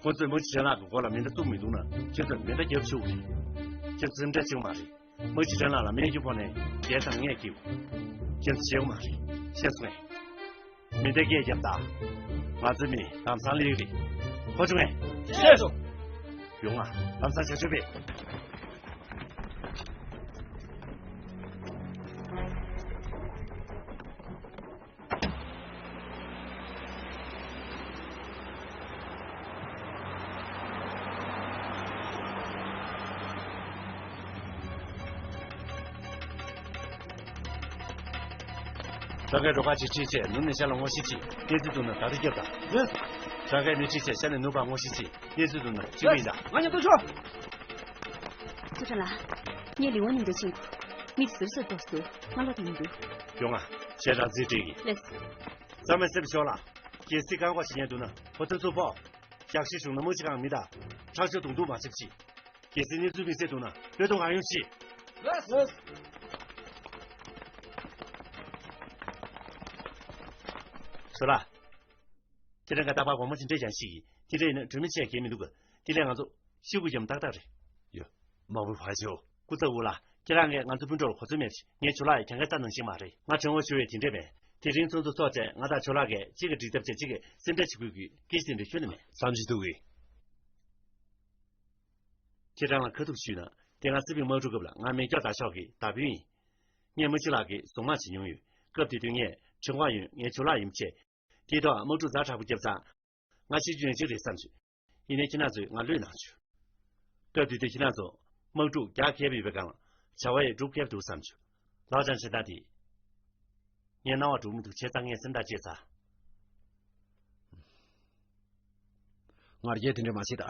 ཁོ་ཚོས་དམག་སྤྱི་ཁྲེན་ལགས་ཀྱི་མགོ་ལ་མེ་མདའ་བཙུགས་མི་འདུག་ན། ཁྱེད་ཚོས་མེ་མདའ་བརྒྱབ་ཆོག་རེད། ཁྱེད་ཚོ་སེམས་ཁྲལ་བྱེད་དགོས་མ་རེད། དམག་སྤྱི་ཁྲེན་ལགས་ལ་རྨས་སྐྱོན་ཕོག་ནས་བརྒྱལ་དང་ངལ་སྐྱེའོ། ཁྱེད་ཚོ་བྱེད་དགོས་མ་རེད། ཤེས་སོང་ངས། མེ་མདའ་སྐད་བརྒྱབ་དང་། ང་ཚོའི་མི་ལམ་སང་སླེབས་ཀྱི་རེད། གོ་བྱུང་ངས། ཤེས་སོང་། ཡོང་ང་། ལམ་སང་བྱ་སྤྱོད་སྤེལ། ད་གའི་རོ་ཁ་ཅིག་ཁྲིད་བྱས་ནུབ་ནས་ཤར་ལ་ངོ་ཤེས་ཅིག་གནས་ཚུལ་འདུག་ན་ད་ལྟ་རྒྱབ་དང་། ལགས། ད་གའི་མི་ཁྲིད་བྱས་ཤར་ནས་ནུབ་བར་ངོ་ཤེས་ཅིག་གནས་ཚུལ་འདུག་ན་ཁྲིད་གི་ཡིན་ད། ང་མཉམ་དུ་ཤོག་ཙུ་ཁྲ་ལགས། ངས་ལི་ཝང་མཉམ་དུ་ཕྱིན། མི་དེ་ཟུར་ཟུར་འགྲོ་སོང་། ང་ལོག་ཏུ་ཡོང་དུས། ཡོང་ང་། བྱས་རང་རྩིས་སྤྲད་ཀྱི། ལགས། གཙང་མའི་སེམས་ཤོར་ལ། གལ་སྲིད་རྐང་པ་ཞིག་ཉལ་འདུག་ན་ཕོ་ཐུག་ཚུར་ཕོག་ཞག་ཤས་བྱུང་ན་དམག་སྤྱི་ཁང་མི་དང་ཁྲག་སྦྱོར་གདོང་ཐུག་མ་བྱེད་ཅིག་གལ་སྲིད་གནས་ཚུལ་དམིགས་བསལ་འདུག་ན་བློས་གཏོང་གང་ཡོང་ཅིག་ལགས། ཟོ་ལ། ཁྱེད་རང་གི་རྟག་པར་དགོང་མོ་དེ་འདྲས་ཀྱང་ཤི་གི། དེ་འདྲས་ཡིན་ན་གྲོས་མོལ་བྱས་གལ་མི་འདུག་གི། དེ་ལས་ང་ཚོ་ཤི་དགོས་ཀྱི་ཡོད་མ་ཏག་ཏག་རེད། ཡོད། མ་བུ་ཕ་ཆེའོ། སྐུ་ཚབ་འུ་ལགས། ཁྱེད་རང་གིས་ང་ཚོ་སྤུན་གྲོགས་ལ་གོ་ཚོད་མེད་པ་ཞིག་ངའི་ཇོ་ལགས་ཡ་གྱང་ཁ་ལྟ་ནང་བཞིན་མ་རེད། ང་དྲན་བ་ཞུ་བའི་དེ་འདྲས་མེད། དེ་རིང་ཚོགས་འདུ་ཚོགས་བྱས་ང་དང་ཇོ་ལགས་ཀྱིས་གཅིག་གི་འགྲིག་ཐབས་བྱས་གཅིག་གི་སེམས་ཁྲལ་བྱེད་དགོས་ཀྱི་སྐད་ཆ་དེ་འདྲས་ཤོད་ནི་མེད། བསམ་གྱིས་སྡུག་གི། ཁྱེད་རང་ལ་ཁ་ཐུག་ཞུས་ན། དེ་སྔ་སྲིད་དཔོན་དམག་འཁྲུག་སྐབས་ལ་ང་མེ་སྒྱོགས་དར་ཤོག་གི་བདག་དཔོན་ཡིན། ངས་རྨ་ཆེན་ལགས་ཀྱི་གཟུངས་མང་བྱེད་མྱོང་ཡོད། སྐབས་དེ་དུས་ངས་ཁྲིན་ཀོང་ཡོན་ངའི་ཇོ་ལགས་ཡིན་པ་བྱས། དེའི་ཐོག་དམག་འཁྲུག་ཛ་དྲག་པོ་བརྒྱབ་ཙང་། ང་ཤི་རྒྱུ་ཡང་གཅིག་རེད་བསམ་བྱུང་། ཡིན་ནའི་ཁྱེད་རང་ཚོས་ང་གློད་གནང་བྱུང་། སྐབས་དེ་དུས་ཁྱེད་རང་ཚོ་དམག་འཁྲུག་རྒྱག་མཁས་པོ་ཡོད་པའི་སྒང་ལ་བྱ་བ་ཡང་སྒྲུབ་མཁས་པོ་འདུག་བསམ་བྱུང་། ལགས་ཀྱང་བྱེད་སྟངས་དེ། ངའི་སྣང་བ་འགྲོ་མི་འདུག་བྱས་ཙང་ངས་སེམས་ཐག་བཅད་ཚར། ང་རྒྱལ་དེ་འདྲ་མ་བྱེད་ད།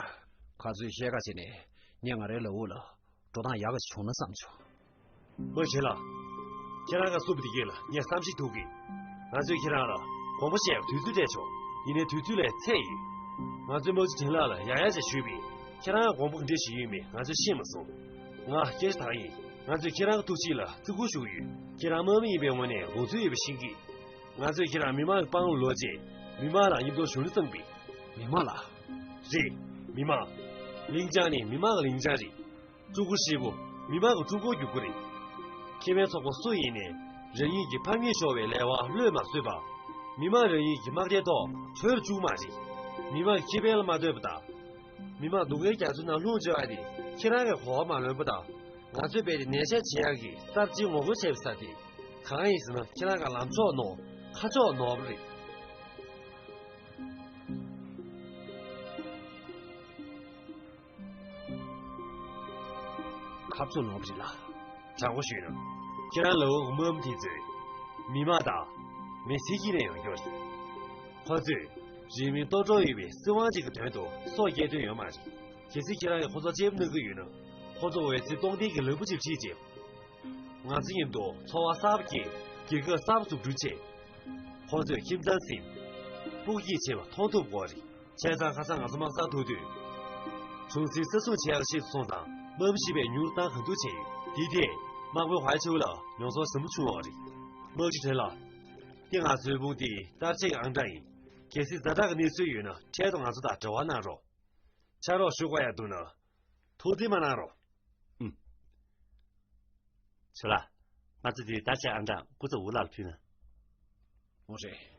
ཁ་རྩོད་བཤད་ཁ་བྱས་ནས་ངས་ང་རའི་ལག་འོག་ལ་འགྲོ་སྟངས་ཡག་ག་བྱུང་ན་བསམ་བྱུང་། དམག་ཆེན་ལགས། ཁྱེད་རང་ག་སུབ་དེ་གས་ལ་ངས་བསམ་གཞིག་ཐུག་གི། ང་ཚོས་ཁྱེད་རང་ལ་དགོངས་པ་བཞེས་དུས་ཚོད་སྤྲད་ཆོག་ཡིན་ནའི་དུས་ཚོད་ལས་ཚད་ཡོད། ང་ཚོས་དམག་སྤྱི་ཁྲིན་ལགས་ལ་ཡང་ཡང་ཅིག་ཞུས་པས་ཁྱེད་རང་དགོངས་པ་ག་འདྲ་ཞིག་ཡོད་མེད་ང་ཚོས་ཤེས་མ་སོང་། ང་སྐད་ཆ་དག་ཡིན། ང་ཚོས་ཁྱེད་རང་གི་ཐུགས་གཤིས་ལ་བརྩི་བཀུར་ཞུ་གི་ཡོད། ཁྱེད་རང་དམག་མི་ཡིན་པའི་ངོས་ནས་དགོངས་ཚུལ་ཡོད་པ་ཤེས་ཀྱི། ང་ཚོས་ཁྱེད་རང་མི་མང་གི་པང་ལ་ལོག་རྗེས་མི་མང་ལ་མཉམ་དུ་གཞུང་འབྲེལ་བཏང་པས། མི་མང་ལ། རེད། མི་མང་། ལིང་ཅང་ནི་མི་མང་གི་ལིང་ཅང་རེད། ཀྲུང་གོ་ཧྲིལ་པོ་མི་མང་གི་ཀྲུང་གོར་འགྱུར་གྱི་རེད། ཁེ་ཕན་ཚོགས་པ་སུ་ཡིན་ནའི་རང་ཉིད་ཀྱི་ཕམ་ཉེས་ཤོར་བའི་ལས་དབང་བློས་མ་བཟོད་པ། མི་མང་རང་ཉིད་ཀྱི་དམག་སྡེའི་ཐོག་གྲོས་རུ་བཅུག་མ་རེད། མི་མང་གི་ཁེ་ཕན་ལ་མ་ལྟོས་པ་དང་། མི་མང་སྡུག་བསྔལ་རྒྱག་ཚུལ་ནང་ལྷུང་བཅུག་པ་དེ་ཁྱེད་རང་གིས་གོ་བ་མ་ལོན་པ་དང་། ང་ཚོས་རྦད་དེ་ནན་བཤད་བྱེད་ཡག་གི་གསར་བརྗེའི་ངོ་རྒོལ་བྱས་པའི་ས་དེ། གང་ཡིན་ཟེར་ན་ཁྱེད་རང་གི་ལམ་ཕྱོགས་ནོར་ཁ་ཕྱོགས་ནོར་བ་རེད། ཁ་ཕྱོགས་ནོར་བ་རེད་ལ། དྲང་པོ་ཞུས་ན། ཁྱེད་རང་ལ་འོག་དམག་མི་དེ་ཚོས་མི་མང་དང་མི་སེར་དཀྱིལ་ནས་ཡོང་རྒྱུ་རེད། ཁོ་ཚོས་རིང་མིན་ལྟོ་འགྲོ་ཡོད་པའི་སྲིད་དབང་ཅིག་གི་དོན་དུ་སྲོག་བསྐྱལ་འདོད་ཡོད་མ་རེད། གལ་སྲིད་ཁྱེད་རང་གིས་ཁོ་ཚོར་གཅེས་པོ་གནང་གི་ཡོད་ན། ཁོ་ཚོ་འོད་ཟེར་སྟོང་ལྡན་གྱི་ལམ་བུ་ཅིག་ཁྲིད་རྗེས། ང་ཚོ་མཉམ་དུ་འཚོ་བ་གསར་པ་སྐྱེལ། རྒྱལ་ཁབ་གསར་པ་འཛུགས་སྐྲུན་བྱེད། ཁོང་ཚོས་ཁྱིམ་ཚང་ཟིན། སྤུ་གུ་སྐྱེས་བྱས་པ་མཐོང་ཐུབ་དགོས་རེད། བྱས་ཙང་ཁ་སང་ང་ཚོ་དམག་སར་ཐུག་དུས། གཞུང་འཛིན་ས་སྲུང་བྱེད་ཡག་ཤེས་སུ་སོང་ཙང་དམག་མི་ཤི་བའི་ཉུང་རུ་བཏང་གང་ཐུབ་བྱས་ཡོད། དེའི་ཐད་དམག་དཔོན་ཧྭ་ཆོས་ལ་མྱོང་ཚོར་ཟབ་མོ་བྱུང་བ་རེད། དམག་སྤྱི་ཁྲིན་ལགས། འདི་ང་ཚོའི་དཔུང་སྡེའི་བསྟར་སྤྱོད་ཀྱི་ཨང་གྲངས་ཡིན། གལ་སྲིད་ཛ་དྲག་གི་གནས་ཚུལ་ཡོད་ན་འཕྲལ་དུ་ང་ཚོ་དང་འབྲེལ་བ་གནང་རོགས། ཕྱག་རོགས་ཞུ་དགོས་ཡག་འདུག་ན། ཐུགས་འཛེམ་མ་གནང་རོགས། ཨུམ། ཆོས་ལགས། ང་ཚོ་དེའི་བརྡ་ཆད་ཨང་གྲངས་སྐུ་ཚབ་འུ་ལགས་ལ་ཕུལ་ན། འོ་རེད།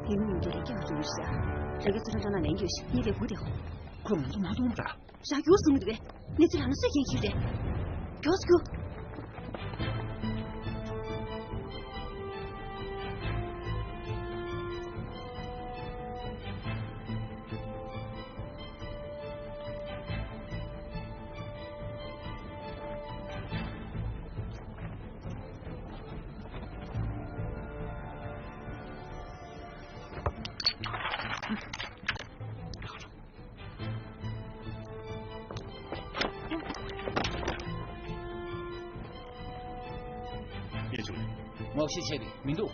དེ་མིན་གྱི་རེ་སྐྱག་རུ་ཤ། རེ་གི་ཚུར་ལ་ན་ལན་རྒྱུ་ཤ་ཉེ་དེ་བུ་དེ་ཧོ། ཁོས་ང་ཚོ་མ་མཐོང་འདྲ། རང་རྒྱུགས་སོང་འདུག་པས། གནས་ཚུལ་ལ་ན་སུས་མཁྱེན་གྱི་རེད། མགྱོགས་སུ་རྒྱུགས། ཡེ་ཆུང་། མོག་ཤི་ཆེ་གི་མི་འདུག་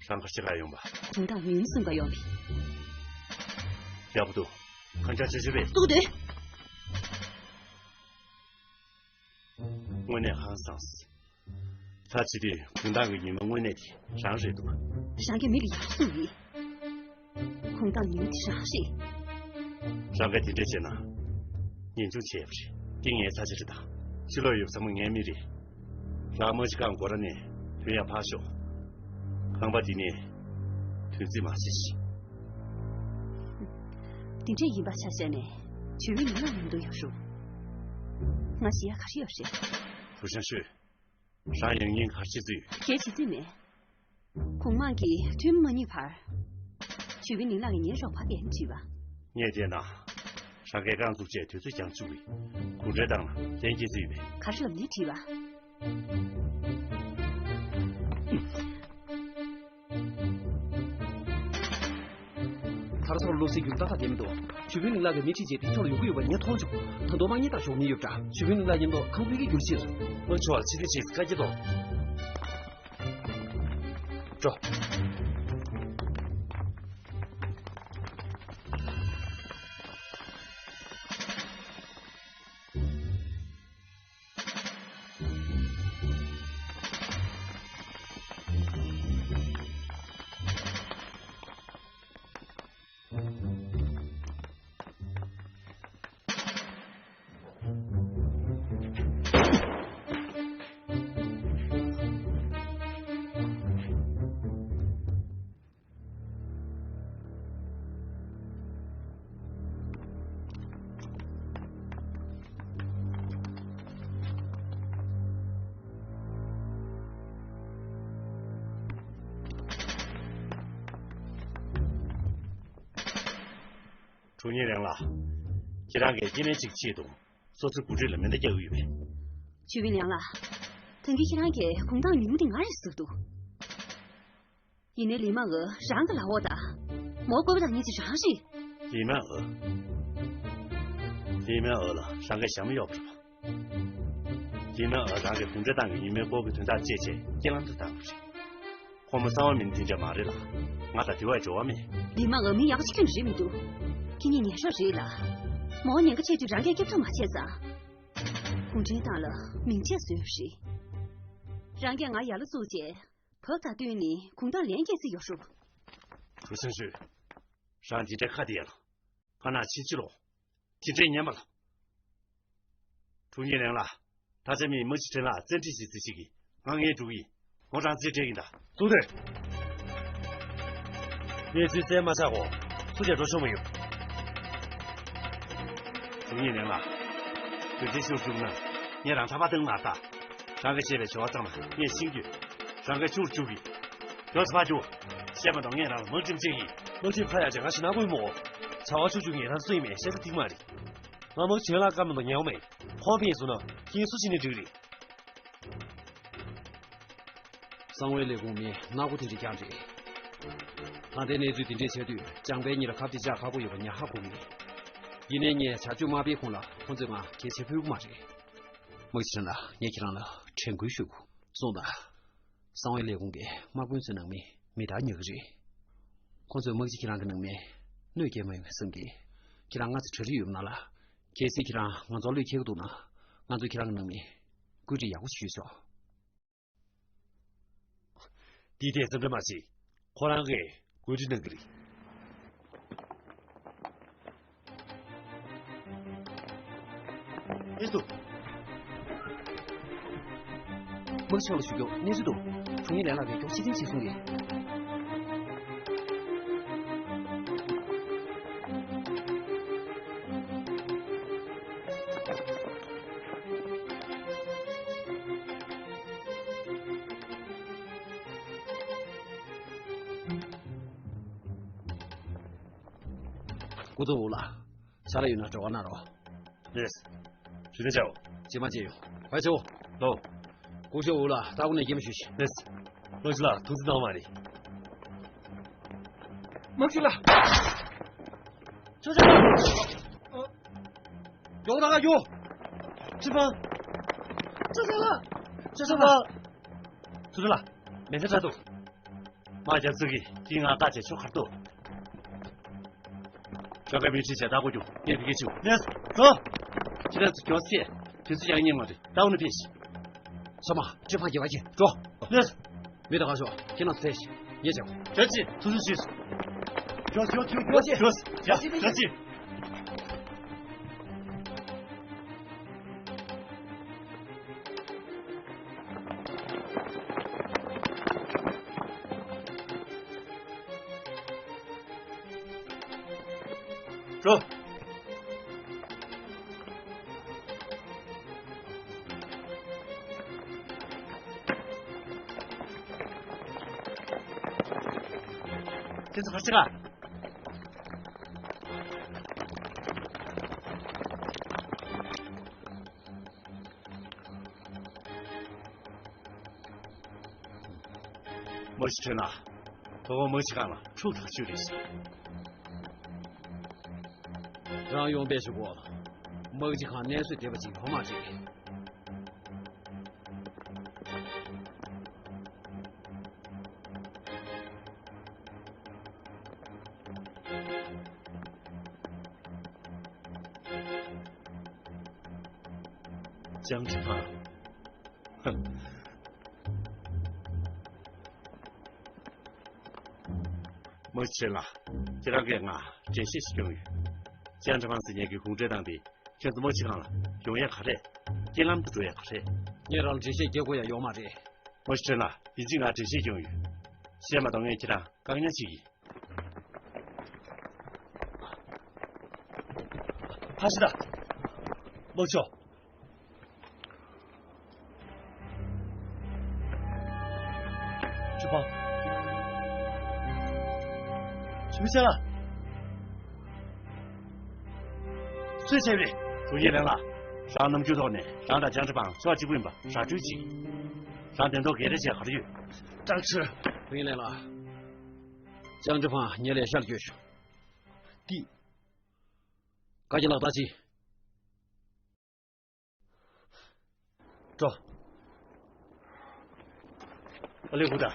རང་ག་ཅི་ག་ཡོང་བ། དོན་དག་ཡུན་སུན་ག་ཡོང་བས། ཡག་པོ་འདུག་གང་ཅག་ཅི་ཞིག་རེད། ཏུ་དེ། དངོས་གནས་ཧང་སངས། ད་ཅི་དུས་དགུན་ཐང་གི་ཉི་མ་དངོས་གནས་དེ་རང་རེད་འདུག་རང་གི་མིག་ལ་ཡག་སོང་ཡིན། ཁོང་ཏང་ཉིན་དེ་རང་རེད། རང་གིས་དེ་འདྲས་བྱས་ན། ངེས་འབྱུང་ཆེ་བ་རེད། འདི་ངའི་ཚ་ཆ་རེད་ད། ཕྱི་ལོགས་ཡོད་ཚང་མ་ངའི་མི་རེད། རང་མ་གཞི་གང་སྒོ་ར་ནས་ཐོན་ཡ་ཕར་ཤོག་ཁང་པ་འདི་ནས་དུས་ཚོད་མ་ཤི་ཤིག་དེ་འདྲས་ཡིན་པ་ཆ་བཞག་ནས་བྱུས་བའི་ཉི་མ་མི་འདུག་ཡོད་རུང་། ང་ཞེ་ཡག་ག་རེ་ཡོད་རེད། ཧྥུ་ཤང་ཤོས། རང་ཡང་སྙིང་གར་བྱེད་ཚུལ། གལ་བྱེད་ཚུལ་མེད། གུང་མང་གི་ཐུན་མ་གཉིས་བར། ཞུས་པིན་ལིང་ལགས་ཀྱིས་ངའི་རོགས་པ་དེ་བྲིས་པ། ངས་བལྟས་ན། རང་གིས་རྐང་བཙུགས་རྗེས་དུས་ཚོད་འགྱངས་བཅུག་གིས། གུང་ཁྲན་ཏང་ལ་ལན་སྐྱེལ་རྩིས་ཡོད་པས། ག་རེ་ལབ་ནས་བྲིས་པ། ཐར་སོར་བློ་སེང་རྒྱུག་ཏག་ཏག་བསྡད་མི་འདུག་ཞུས་པིན་ལིང་ལགས་ཀྱིས་མི་ཁྲིད་རྗེས་དེ་ཕྱོགས་ལ་ཡོང་གི་ཡོད་པ་ངས་མཐོང་བྱུང་། ད་དུང་དམག་གཉིས་དང་ཞོགས་མི་ཡོད་འདྲ། ཞུས་པིན་ལིང་ལགས་མཉམ་དུ་ཁང་པའི་གི་རྒྱུར་ཕྱིན་སོང་། དམག་ཕྱོགས་ལ་ཕྱི་འཐེན་བྱེད་བཀའ་རྒྱ་གཏོང་། འགྲོ། དྲུང་ཉེ་ལེང་ལགས། ཁྱེད་རང་གིས་སྐྱེ་དམན་ཅིག་ཆེད་དུ་སོ་སོའི་འགོ་ཁྲིད་ལ་མེ་མདའ་རྒྱག་གི་ཡོད་པས། ཞུས་པིན་ལིང་ལགས། ད་གིན་ཁྱེད་རང་གིས་གུང་ཐང་ཉིན་མོ་དེ་ང་རེད་ཟེར་འདུག་ཡིན་ནའི་ལི་མ་འོ་རང་གི་ལག་འོག་དང་། མོ་བཀོད་པ་དང་གཉིས་ཀྱི་རང་རེད། ལི་མ་འོ། ལི་མ་འོ་ལ་རང་གི་ཞྭ་མོ་གཡོགས་པ་རེད་པ། ལི་མ་འོ་རང་གིས་གུང་ཁྲན་ཏང་གི་ཉིན་མོའི་སྐོར་གྱི་དོན་དག་བཅད་བྱས་རྐྱེན་ལམ་དུ་བཏང་བ་རེད། ཁོ་མོ་གསང་བ་མིན་དེ་འདྲ་མ་རེད་ལ། ང་དང་དེ་བས་འབྲེལ་བ་མེད། ལི་མ་འོ་མི་ཡག་པོ་ཅིག་ཁྱོན་རེད་མི་འདུག་ཁྱེད་གཉིས་ཉན་ཤོག་རེད་ལ། མོ་ཉེན་ཁ་ཆེ་དུས་རང་གིས་སྐྱོབ་ཐབས་མ་བྱས་ཙང་། གུང་ཁྲན་ཏང་ལ་མིང་ཆད་བཟོས་པ་རེད། རང་གིས་ང་ཡར་ལ་བཙུགས་རྗེས། བབ་དང་བསྟུན་ནས་གུང་ཐང་ལན་སྐྱེལ་རྩིས་ཡོད་རུང་། གྲུ་ཆུང་ཤོས། རང་འདི་འདྲའི་ཁ་བདེ་ཡ་ལ། ཁ་ནང་ཕྱིན་ཅི་ལོག་དེ་འདྲའི་ཉན་པ་ལ། དྲུང་ཉེ་ལེང་ལགས། ད་ཆ་མིས་དམག་སྤྱི་ཁྲེན་ལགས་བཙན་ཁྲིད་བྱེད་རྩིས་བྱེད་ཀྱི། ང་ངས་འགྲོ་གི་ཡིན། ངོ་རང་རྩིས་སྤྲད་ཀྱི་ཡིན་ད། ཙུང་ཐུའུ། གནས་ཚུལ་བཙན་མ་ཆགས་གོང་སུ་ཀྱང་འགྲོ་ཆོག་མི་ཡོང་། དྲུང་ཉེ་ལེང་ལགས། དོན་ཆེན་ཤོར་བཅུག་ན་ངས་རང་ཐག་པ་བཏང་མ་ཐག་རང་གིས་བཤད་པའི་བྱ་བ་ཚང་མ་ངས་ཤེས་ཀྱི་ཡོད། རང་གིས་ཆུར་བཅུག་གི། མགྱོགས་སུ་ཕར་རྒྱུགས། བཤད་མ་གཏོགས་ངས་རང་ལ་དམག་ཁྲིམས་བཅད་ཀྱི་ཡིན། དམག་ཁྲིམས་ཕར་ཡར་བཅད་ང་ཞེད་སྣང་སྐུལ་མོ། བྱ་བ་ཆུ་བཅུག་ངས་རང་སུ་ཡིན་མིན་བཤད་ས་ཐིག་མ་རེད། ང་དམག་སྤྱི་ཁྲེན་ལགས་བཀའ་མ་གཏོགས་ཉན་འོ་མེད། ཁོང་ཕེབས་སོང་ན་ཁྱེད་སུ་ཕྱིན་ནས་འགྲིག་རེད། གསང་བའི་ལས་ཁུངས་མི་ནག་པོ་དེ་འདྲ་རྐྱང་རེད། ད་ལྟའི་གནས་ཚུལ་དེ་འདྲས་བྱས་དུས་ལྕང་པའི་གཉེར་ཁབ་དེ་བཅག་ཁག་པོ་ཡོད་པ་ཉག་ཧ་གོ་གི་མེད། ཡིན་ནའི་ངས་བྱ་སྤྱོད་མ་སྤེལ་གོང་ལ་ཁོང་ཚོས་ང་གལ་ཆེ་ཕོད་ཀྱི་མ་རེད། དམག་སྤྱི་ཁྲེན་ལགས། ངས་ཁྱེད་རང་ལ་དྲན་སྐུལ་ཞུ་དགོས། གསུངས་དང་། གསང་བའི་ལས་ཁུངས་ཀྱི་དམག་དཔོན་ཚོའི་ནང་མི་མི་དར་ཉོ་གི་རེད། ཁོང་ཚོས་དམག་སྤྱི་ཁྱེད་རང་གི་ནང་མི་གནོད་སྐྱེལ་མ་ཡོང་བསམ་གི། ཁྱེད་རང་སྔ་ཚོད་གྲ་སྒྲིག་ཡོད་ན་ལ། གལ་སྲིད་ཁྱེད་རང་ང་ཚོར་བློས་འཁེལ་གི་འདུག་ན། ང་ཚོས་ཁྱེད་རང་གི་ནང་མི་བཀོད་སྒྲིག་ཡག་པོ་ཞིག་ཞུས་ཆོག་འདི་ཐད་སེམས་ཁྲལ་མ་བྱེད། ཁོ་རང་གིས་བཀོད་སྒྲིག་གནང་གི་རེད། ཨེ་སུ། དམག་ཕྱོགས་ལ་ཞུ་རྒྱུ་གནས་ཚུལ་འདུག་དྲུང་ཡིག་ལན་ལགས་ཀྱིས་མགྱོགས་ཕྱིར་འཐེན་བྱེད་གསུང་གི། སྐུ་ཚབ་འུ་ལགས། ཕྱག་ལས་ཡོད་ན་འབྲེལ་བ་གནང་རོགས། ལགས་སོ། ཞུ་དེ་བྱའོ། རྗེས་མ་མཇལ་ཡོང་། ཕར་ཕྱོགས། ལོ། སྐུ་ཞབས་འུ་ལགས་ལྟ་སྐོར་ནས་སྐྱེལ་མ་ཞུས་ཤིག་ལགས་སོ། དམག་སྤྱི་ལགས་ཐུགས་རྗེ་གནང་བ་རེད། དམག་སྤྱི་ལགས། ཅོ་ཅོ་ལགས། མགྱོགས་ད་ག་མགྱོགས། ཁྲི་པང་། ཅོ་ཅོ་ལགས། ཅོ་ཅོ་ལགས། ཐུགས་རྗེ་ལགས། མེ་མདའ་དྲག་འདུག་དམག་རྒྱབ་ཚུགས་ཀྱིས་ཁྱེད་ང་བཀག་བྱས་ཆོག་གར་འདུག་ཁྱོད་ཀྱིས་མི་ཁྲིད་བྱས་ལྟ་སྐོར་རྒྱུགས། ངས་བི་ཀའི་ཆིའུ། ལགས་སོ། ཁྱེད་རང་ཚོ་མགྱོགས་སེ། དུས་ཚོད་ཡང་རྙེད་མ་རེད། ལྟ་སྐོར་ནས་ཕེབས་ཤིག་ས་མ་ཁྲི་པང་རྒྱབ་པ་ཁྱེར་འགྲོ། ལགས་སོ། མི་དང་གང་ཤོག་ཁྱེད་རང་ཚོ་ཕེབས་ཤིག་ངས་བྱེད་དགོས། བྱ་ཅི། ཐུགས་རྗེ་ཆེ། མགྱོགས་མགྱོགས་མགྱོགས་མགྱོགས་མགྱོགས། བྱ་ཅི། བྱ་ཅི། འགྲོ། དེ་ཚོ་ག་རེ་བྱེད་ག། མོ་ཤི་ཁྲོན་ལ། དོ་དགོང་དམག་སྤྱི་ཁང་ལ་འཁྲུག་ཐག་ཆོད་རེད་ཤག། རང་ཡོང་པའི་གཞུག་གུ། དམག་སྤྱི་ཁང་གནས་བཟོས་བསྡད་པ་ཅིག་ཡོད་མ་རེད། ལྕང་ཁྲི་ཕང་། དམག་སྤྱི་ལགས། ཁྱེད་རང་གིས་ང་འགྲེལ་བཤད་ཞིག་སྐྱོན་ཡོད། ལྕང་ཁྲི་ཕང་ཟེར་མཁན་གྱི་གུང་ཁྲན་ཏང་དེ་ཁྱེད་ཚོ་དམག་སྤྱི་ཁང་ལ་ཡོང་ཡ་ག་རེ། རྐྱེན་ལམ་དུ་འགྲོ་ཡ་ག་རེ། ངས་རང་ལ་འགྲེལ་བཤད་རྒྱག་དགོས་ཡ་ཡོད་མ་རེད། དམག་སྤྱི་ལགས། ཡིན་གཅིག་ང་འགྲེལ་བཤད་སྐྱོན་ཡོད། བཤད་མ་གཏོགས་ངས་ཁྱེད་རང་བཀག་ཉར་བྱེད་ཀྱི་ཡིན། ཧ་ཤི་ད། དམག་ཕྱོགས། ཁྲི་ཕང་། ཁྲི་ཕང་ལགས། སུས་བྱས་པ་རེད། ཏུང་ཡིན་ལེན་ལགས། རང་ནམ་རྒྱུན་ཐོག་ནས་རང་དང་ལྕང་ཁྲི་ཕང་ཕྱོགས་གཅིག་པུ་ཡིན་པ་ར་སྤྲོད་ཅིག། རང་དོན་ཐོག་འགན་རེ་བྱས་ག་རེ་ཡོད། ཀྲང་ཁྲི། ཏུང་ཡིན་ལེན་ལགས། ལྕང་ཁྲི་ཕང་ངའི་ལས་ཤར་བསྐྱོད་ཤོག། ཏི། བཀའ་བཀྱོན་ལག་བསྟར་གྱིས། འགྲོ། ཨ་ལེ་ཧུ་ད།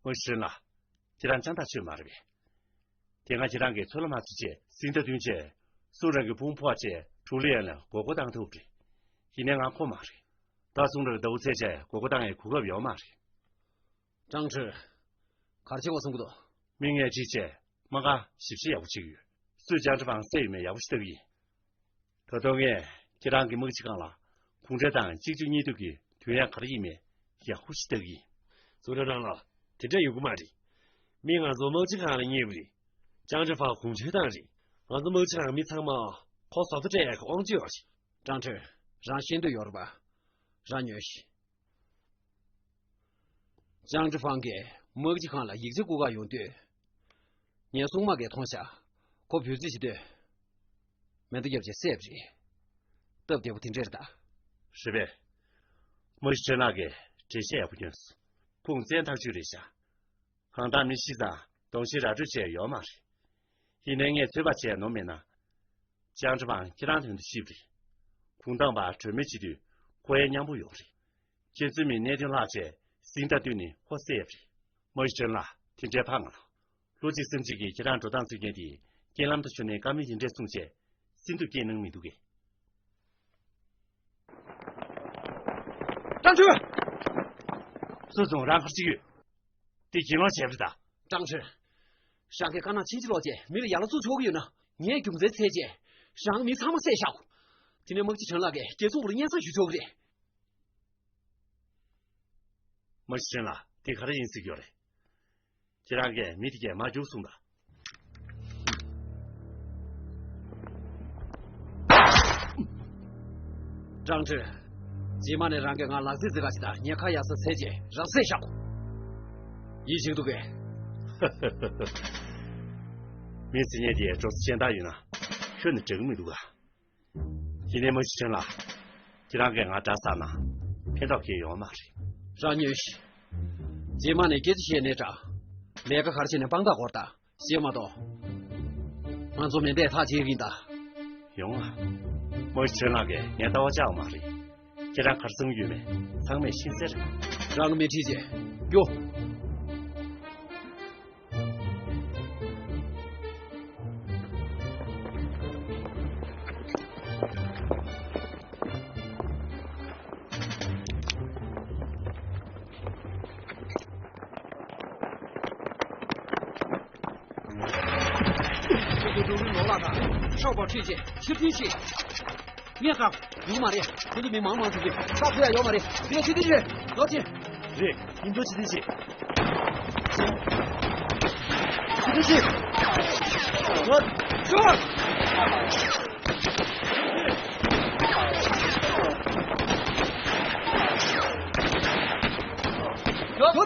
ཨོ་ཤི་རན་ལགས། ཁྱེད་རང་ཅང་ཐག་ཆོད་མ་རེད་པས། དེ་སྔ་ཁྱེད་རང་གིས་མཚོ་ལྷོ་མ་སུ་བཅས་སིང་ཏ་བདུན་བཅས་སུང་རང་གི་དཔུང་ཕོག་བཅས་ཀྲུའུ་ལི་ཡན་ལ་མགོ་སྐོར་བཏང་ཐུབ་རེད། ཡིན་ནའི་ང་ཁོམ་མ་རེད། ད་སུང་རང་གི་ཟླ་བོ་ཚེ་བཅས་མགོ་སྐོར་བཏང་ཡའི་གོ་སྐབས་ཡོད་མ་རེད། ཀྲང་ཁྲི། ག་རེ་བྱེད་དགོས་བསམ་གྱི་འདུག། མི་ངས་ཅིག་བྱས་དམག་སྒར་ཞིབ་བཤེར་ཡག་པོ་བྱེད་ཀྱི་ཡོད། སུས་ལྕང་ཁྲི་ཕང་བསད་ཡོད་མེད་ཡག་པོ་ཞིག་ལྟ་གི་ཡིན། ད་དུང་ངས་ཁྱེད་རང་གི་དམག་སྤྱི་ཁང་ལ་གུང་ཁྲན་ཏང་གཅིག་མཇུག་གཉིས་མཐུད་ཀྱི་དོན་ཡང་ག་རེ་ཡིན་མེད་ཡག་པོ་ཞིག་ལྟ་གི་ཡིན། ཙུང་ཁྲུན་ཀྲང་ལགས། དེ་འདྲ་ཡོང་གི་མ་རེད། མི་ང་ཚོ་དམག་སྤྱི་ཁང་ལ་རྙེད་པ་རེད། ལྕང་ཁྲི་ཕང་གུང་ཁྲན་ཏང་རེད། ང་ཚོ་དམག་སྤྱི་ཁང་མི་ཚང་མ་ཁོ་བཟོ་ལྟ་སྤྲད་ཡག་གི་དབང་ཆ་ཡོད་རེད། ཀྲང་ཁྲི། རང་ཤེས་འདོད་ཡོད་རེད་པ། རང་ཉོན་ཞིག། ལྕང་ཁྲི་ཕང་གིས་དམག་སྤྱི་ཁང་ལ་ཡིག་ཆ་བསྐུར་ག་ཡོང་དུས། ངའི་སྲུང་དམག་གིས་མཐོང་ཤག། ཁོ་འབོད་ཚིག་བྱེད་དུས། མེ་མདའ་བརྒྱབ་བྱས་བསད་པ་རེད། སྟབས་བདེ་པོ་དེ་འདྲ་རེད་ད། རེད་པས། དམག་སྤྱི་ཁྲོན་ལགས་ཀྱིས་འགྲེལ་བཤད་ཡག་པོ་བསྐྱོན་སོང་། ཁུངས་བཙན་ཐག་ཆོད་རེད་ཤག། གང་ལྟར་མི་ཤི་ཙང་གདོང་ཤེས་ར་སྤྲོད་བྱས་ཡོད་མ་རེད། ཡིན་ནའི་ངས་ཚོད་དཔག་བྱས་ནོར་མེད་ན། ལྕང་ཁྲི་ཕང་ཁྱེད་རང་དོན་དུ་ཤི་བ་རེད། གུང་ཐང་པ་གྲོས་མོལ་བྱེད་དུས་ཁོ་ཡའི་མཉམ་པོ་ཡོང་རེད། ཁྱེད་ཚོའི་མི་གནད་དོན་ལྷག་བྱས་སིང་ཏ་བཏུལ་ནས་ཁོ་བསད་པ་རེད། དམག་སྤྱི་ཁྲོན་ལགས། དེ་འདྲའི་ཕངས་ང་ལ། ལྷུ་གཅིག་སེམས་གཅིག་གིས་ཁྱེད་རང་འགྲོ་སྟངས་འཛིན་མཁན་དེ་རྐྱེན་ལམ་དུ་བྱུང་ནས་དཀའ་མོལ་ཡིན་འདྲས་གསུངས་བྱས་སེམས་སྡུག་སྐྱེས་གནང་མི་འདུག་གས། ཀྲང་ཁྲུན། སུ་བཟུང་རང་ག་རེ་བྱེད་ཀྱི་ཡོད། དེ་གྱེན་ལོག་བྱས་པ་རེད་ད། ཀྲང་ཁྲུན། རང་གིས་དཀར་ནག་ཕྱིན་ཅི་ལོག་བྱས་མི་ལ་ཡ་ལ་བཙུགས་ཆོག་གི་ཡོད་ན། ངས་རྒྱུ་མཚན་བཙལ་བྱས་རང་མི་ཚང་མ་བསད་བཞག་གོ། དེ་ནས་དམག་སྤྱི་ཁྲོན་ལགས་ཀྱིས་རྒྱལ་ཚོགས་པ་ལ་སྙན་སེང་ཞུ་ཆོག་གི་རེད། དམག་སྤྱི་ཁྲོན་ལགས། དེ་ག་རེ་ཡིན་ཟེར་གྱི་ཡོད་རེད། ཁྱེད་རང་གིས་མི་དེ་གས་མར་རྒྱུགས་གསུངས་དང་། ཀྲང་ཁྲུན། རྗེས་མ་ནས་རང་གིས་ང་ལག་རྩིས་རྩི་ག་ཞིག་དང་ཉེན་ཁ་ཡ་ས་འཚོལ་རྗེས་རང་བསད་བཞག་གོ། ཡིད་ཆེས་འདུག་གས། མི་ཟེར་མཁན་དེ་འགྲོ་ས་གཞན་དག་ཡོད་ན་ཁྱོན་ནས་འགྲིག་གི་མི་འདུག་ག། ཡིན་ནའི་དམག་སྤྱི་ཁྲོན་ལགས། ཁྱེད་རང་གིས་ང་དགྲ་བཟུང་ན་ཕན་ཐོགས་གང་ཡང་ཡོད་མ་རེད། རང་ཉོན་ཞིག། རྗེས་མ་ནས་སྐད་ཆ་བཤད་ནའི་འདྲ། ལས་ཀ་ག་རེ་བྱས་ནའི་དཔང་རྟགས་དགོས་རེད་ད། ཤེས་མ་གཏོགས། ང་ཚོ་མེ་མདས་ཐག་བཅད་ཀྱི་ཡིན་ད། ཡོང་ང་། དམག་སྤྱི་ཁྲོན་ལགས་ཀྱིས་ངའི་ལྟ་བ་བཅག་པ་མ་རེད། ཁྱེད་རང་ག་རེ་བསམ་གྱི་ཡོད་མེད་ཚང་མས་ཤེས་གསལ་རེད། རང་གི་མི་ཁྲིད་བྱས་རྒྱུགས། ཁྱེད་ཚོ་འགྲོ་གི་ལོག་ལ་དང་། ཤོག་སྦག་ཁྲིད་བྱས་ཕྱིར་འཐེན་བྱེད། ངས་ག་ཡོང་མ་རེད། ཁྱེད་ཚོ་མི་མང་མང་ཚུགས་ཀྱི་ས་ཁོ་ཡ་ཡོད་མ་རེད། དེ་ལ་ཕྱིར་འཐེན་བྱེད། ལོག་ཕྱིན། རེད། ཡིན་འགྲོ་ཕྱིར་འཐེན་བྱེད། ཕྱིར་འཐེན་བྱེད། ལོག་ཤོག། ཡོད།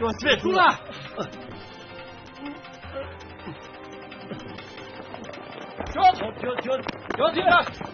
ཡོ་ཚེ་ཐུགས་ལ། ཡོ་ཡོ་ཡོ་ཡོ་ཚེ་ལ།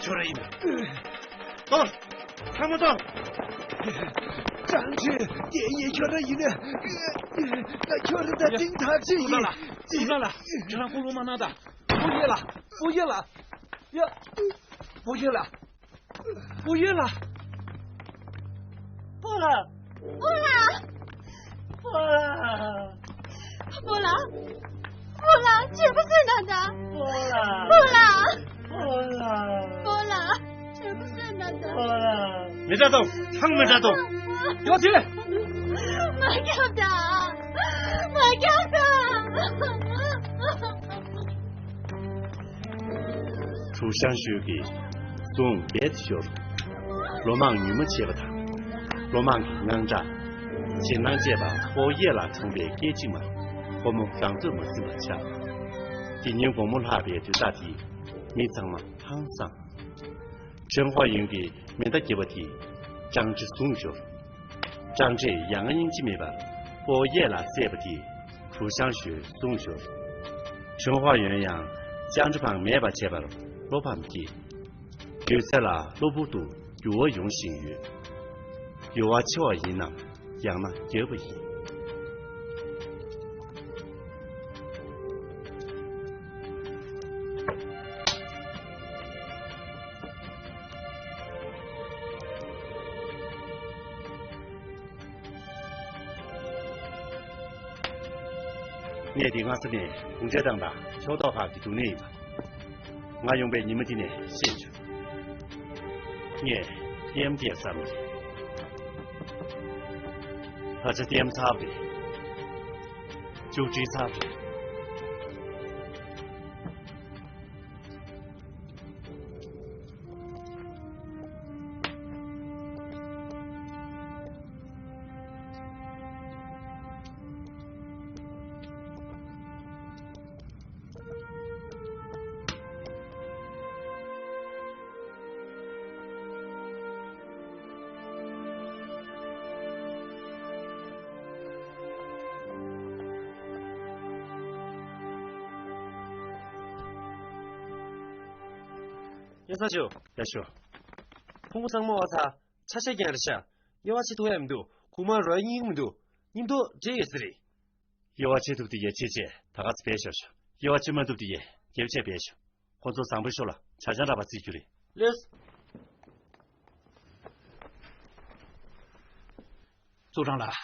ཁྱོད་ར་ཡིན། གཏོར། ཚང་མ་གཏོར། ཀྲང་ཅི་ཡེ་ཡེ་ཁྱོད་ར་ཡིན། ད་ཁྱོད་ར་ད་ཏིང་ཐག་ཆོད་ཡིན། ལ། ལ། ཁྱོད་རང་ཁོ་ལོ་མ་ན་ད། པོ་ཡེ་ལ། པོ་ཡེ་ལ། ཡ། པོ་ཡེ་ལ། པོ་ཡེ་ལ། པོ་ལ། པོ་ལ། པོ་ལ། པོ་ལ། པོ་ལ། ཁྱོད་པོ་སུ་ན་ད། པོ་ལ། པོ་ལ། པོ་ལ། པོ་ལ། ཁྱོད་པོ་སུ་ན་ད། པོ་ལ། མི་ད་དོ། ཐང་མི་ད་དོ། ཡོ་ཚེ། མ་རྒྱབ་ད། མ་རྒྱབ་ད། ཁྲུའུ་ཞང་ཞོས་ཀྱིས་སྲུང་རྦད་དེ་ཤོར། ལོ་མང་ཉུལ་མ་བྱས་པ་དང་། ལོ་མང་གི་དངངས་སྐྲག་ཞེད་སྣང་བཅས་པ་ཕོ་གཡས་ལ་འཁྲུངས་པའི་སྐད་ཅིག་མར་ཁོ་མོ་རང་ཚོད་མ་ཟིན་པར་ཆགས། དེ་ཉིན་དགོང་མོ་ལྷག་པའི་དུས་རྟགས་དེ་མི་ཚང་མ་ཧང་སངས། ཁྲེན་ཧྭ་ཡོན་གྱིས་མེ་མདའ་བརྒྱབ་པ་དེས་ཀྲང་ཅི་བཟུང་ཤོར། ཀྲང་ཅིས་ཡ་ང་སྙིང་རྗེ་མེད་པར་ཕོ་གཡས་ལ་བསད་པ་དེས་ཁྲུའུ་ཞང་ཞོས་བཟུང་ཤོར། ཁྲེན་ཧྭ་ཡོན་ཡང་ཅང་ཀྲི་ཕང་མེད་པར་བྱས་པར་བློ་ཕམ་སྐྱེས། སྒྱུ་རྩལ་ལ་གློ་བུར་དུ་འགྱུར་བ་ཡོང་བཞིན་ཡོད། འགྱུར་བ་ཆེ་བ་ཡིན་ནམ། ཡང་ན་རྒྱས་པ་ཡིན། གནས་འདི་སྔ་ས་ནས་གུང་ཁྲན་ཏང་དང་ཕྱོགས་གཏོགས་ཁག་གི་འདུ་གནས་ཡིན་པ། ང་ཡོང་པའི་ཉི་མ་འདི་ནས་ཤེས་བྱུང་། ངས་ལྟད་མོ་བལྟས་བསམ་རེད། ད་ཆ་ལྟད་མོ་ཚར་བ་རེད། མཇུག་སྒྲིལ་ཚར་བ་རེད། ཡ་ས་ཞོ། ཡ་ཞོ། ཕུང་པོ་ཚང་མ་བ་ཚ། ཆ་ཤས་ཀྱང་རེད་ཤག་དབྱེ་བ་ཕྱེ་ཐུབ་ཡ་མི་འདུག་གུང་མ་རོལ་ཡ་གཉིས་མི་འདུག་མཉམ་དུ་འདྲེས་ཡོད་ས་རེད། དབྱེ་བ་ཕྱེ་ཐུབ་དེ་ཡ་ཕྱེ་བྱས་ད་ག་ཚོད་བས་ཤོར་ཤོག་དབྱེ་བ་ཕྱེ་མ་ཐུབ་དེ་ཡ་རྒྱབ་བྱས་བས་ཤོག་ཁོ་ཚོ་བཟང་པོ་ཤོར་ལ་ཇ་ཆང་རག་པ་རྩིས་རྒྱུ་རེད། ལགས། ཙོ་ཀྲང་ལགས།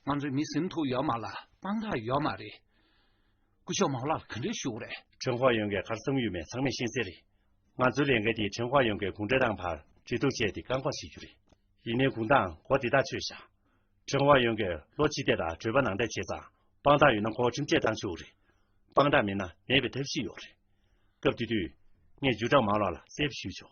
ང་ཚོའི་མི་ཟིན་ཐུབ་ཡོད་མ་ལ་དཔང་རྟགས་ཡོད་མ་རེད། སྐུ་ཞབས་མའོ་ལགས་ལ་ག་འདྲས་ཞུ་དགོས་རེད། ཁྲེན་ཧྭ་ཡོན་གྱིས་ག་རེ་བསམ་གྱི་ཡོད་མེད་ཚང་མས་ཤེས་གསལ་རེད། ང་ཚོའི་ལས་འགན་དེ་ཁྲེན་ཧྭ་ཡོན་གྱིས་གུང་ཁྲན་ཏང་བར་འབྲེལ་གཏུག་བྱས་ཏེ་བཀག་འགོག་བྱེད་རྒྱུ་རེད། ཡིན་ནའི་གུང་ཐང་མགོ་བདེ་ཐག་ཆོད་བཞག་ཁྲེན་ཧྭ་ཡོན་གྱིས་ལོ་གཅིག་དེ་དང་གྲོད་པ་ནང་འདྲེན་བྱས་ཙང་དཔང་རྟགས་ཡོད་ན་མགོ་ཁྲིམས་ཆད་བཏང་ཆོག་གི་རེད། དཔང་རྟགས་མེད་ན་མེད་པའི་ཐབས་ཤེས་ཡོད་རེད། སྐབས་དེ་དུས་ངས་ཡུས་ཀྲང་མའོ་ལགས་ལ་གསལ་པོ་ཞུས་ཆོག་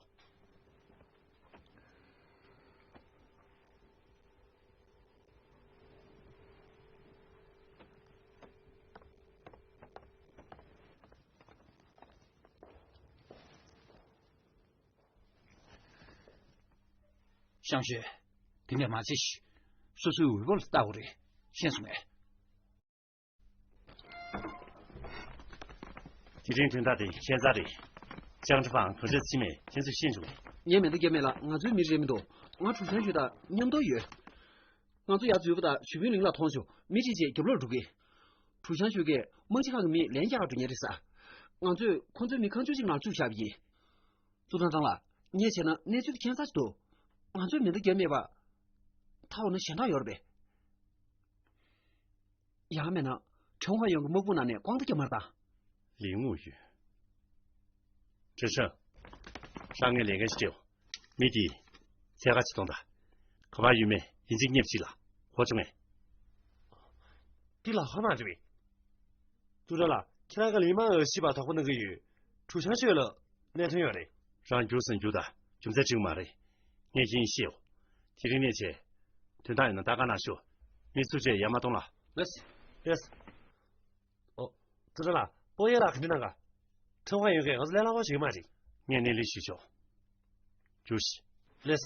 ཅང་ཤོས། དེ་འདྲ་མ་བྱེད་ཤིག་སོ་སོའི་འོས་པོ་ལ་ལྟ་དགོས་རེད། ཤེས་སོང་ངས། དེ་རིང་དོན་དག་དེ་ཁྱད་མཚར་རེད། ཅང་ཁྲི་ཕང་ག་འདྲ་ཕྱིན་མེད་ཁྱེད་ཚོས་ཤེས་བྱུང་ངས། ངས་མེ་མདའ་བརྒྱབ་མེད་ལ། ང་ཚོའི་མི་རེད་མི་འདུག་ང་ཁྲུའུ་ཆང་ཤོས་དང་མཉམ་དུ་ཡོད། ང་ཚོ་ཡར་འཛུལ་བ་དང་ཞུ་ཕུན་གླིང་ལ་མཐོང་བྱུང་། མི་གཅིག་བྱས་རྒྱབ་ལོགས་འགྲོ་གི། ཁྲུའུ་ཆང་ཤོས་ཀྱིས་དམག་སྤྱི་ཁང་གི་མི་ལན་རྒྱག་ག་འགྲོ་མཁན་རེད་ཟེར། ང་ཚོས་ཁོ་ཚོའི་མི་ཁ་མཆུ་གཅིག་ནང་བཅུག་བཞག་པ་ཡིན། ཙུའུ་ཀྲང་ཀྲང་ལགས། ངས་བྱས་ན་གནས་ཚུལ་དེ་ཁྱད་མཚར་ཞིག་འདུག་ང་ཚོས་མེ་མདའ་བརྒྱབ་མེད་པ། ད་འོ་ན་གཞན་དག་ཡོད་རེད་པས། ཡང་མིན་ན། ཁྲེན་ཧྭ་ཡོང་གི་དམག་དཔུང་ནང་ནས་ཀོང་ཏི་རྒྱབ་མ་རེད་ད། ལིང་ངུ་ཡོད། ཁྲེན་ཧྲང་། ཧྲང་ངས་ལས་འགན་ཞིག་སྤྲད་ཡོང་། མི་དེས་འཚོལ་ག་ཅིག་གཏོང་དང་། ག་པར་ཡོད་མེད་ཡིན་གཅིག་མིན་གཅིག་ལ་གོ་བཅུག་ངས། འདི་ལ་ཧོ་མ་འདྲ་བས། ཏུ་ཏྲ་ལགས། ཁྱེད་རང་གི་ལི་མང་འོས་གཞི་པ་དོགས་པ་གནང་གི་ཡོད། ཁྲུའུ་ཆང་ཤོས་ལ་གནས་དོན་ཡོད་རེད། རང་རྒྱུགས་སུ་རྒྱུགས་དང་རྒྱུ་མཚན་འགྲིག་མ་རེད། ངས་ཡིན་ཤེས་ཡོད། དེ་རིང་ནས་བྱས། དོན་དག་ཡིན་ན་ད་ག་ནང་ཤོག་མི་སུ་བྱས་ཡར་མ་གཏོང་ལ། ལེས། ལེས། ཨོ། ཏུ་ཏྲ་ལགས། པོ་ཡེ་ལགས་ག་འདྲ་གནང་ག་ཁྲེན་ཧྭ་ཡོང་གིས་ང་ཚོ་ལས་སླ་པོ་བྱེད་ཀྱི་མ་རེད། ངས་སྣེ་ལེན་ཞུས་ཆོག་རྒྱུགས་ཤིག་ལེས།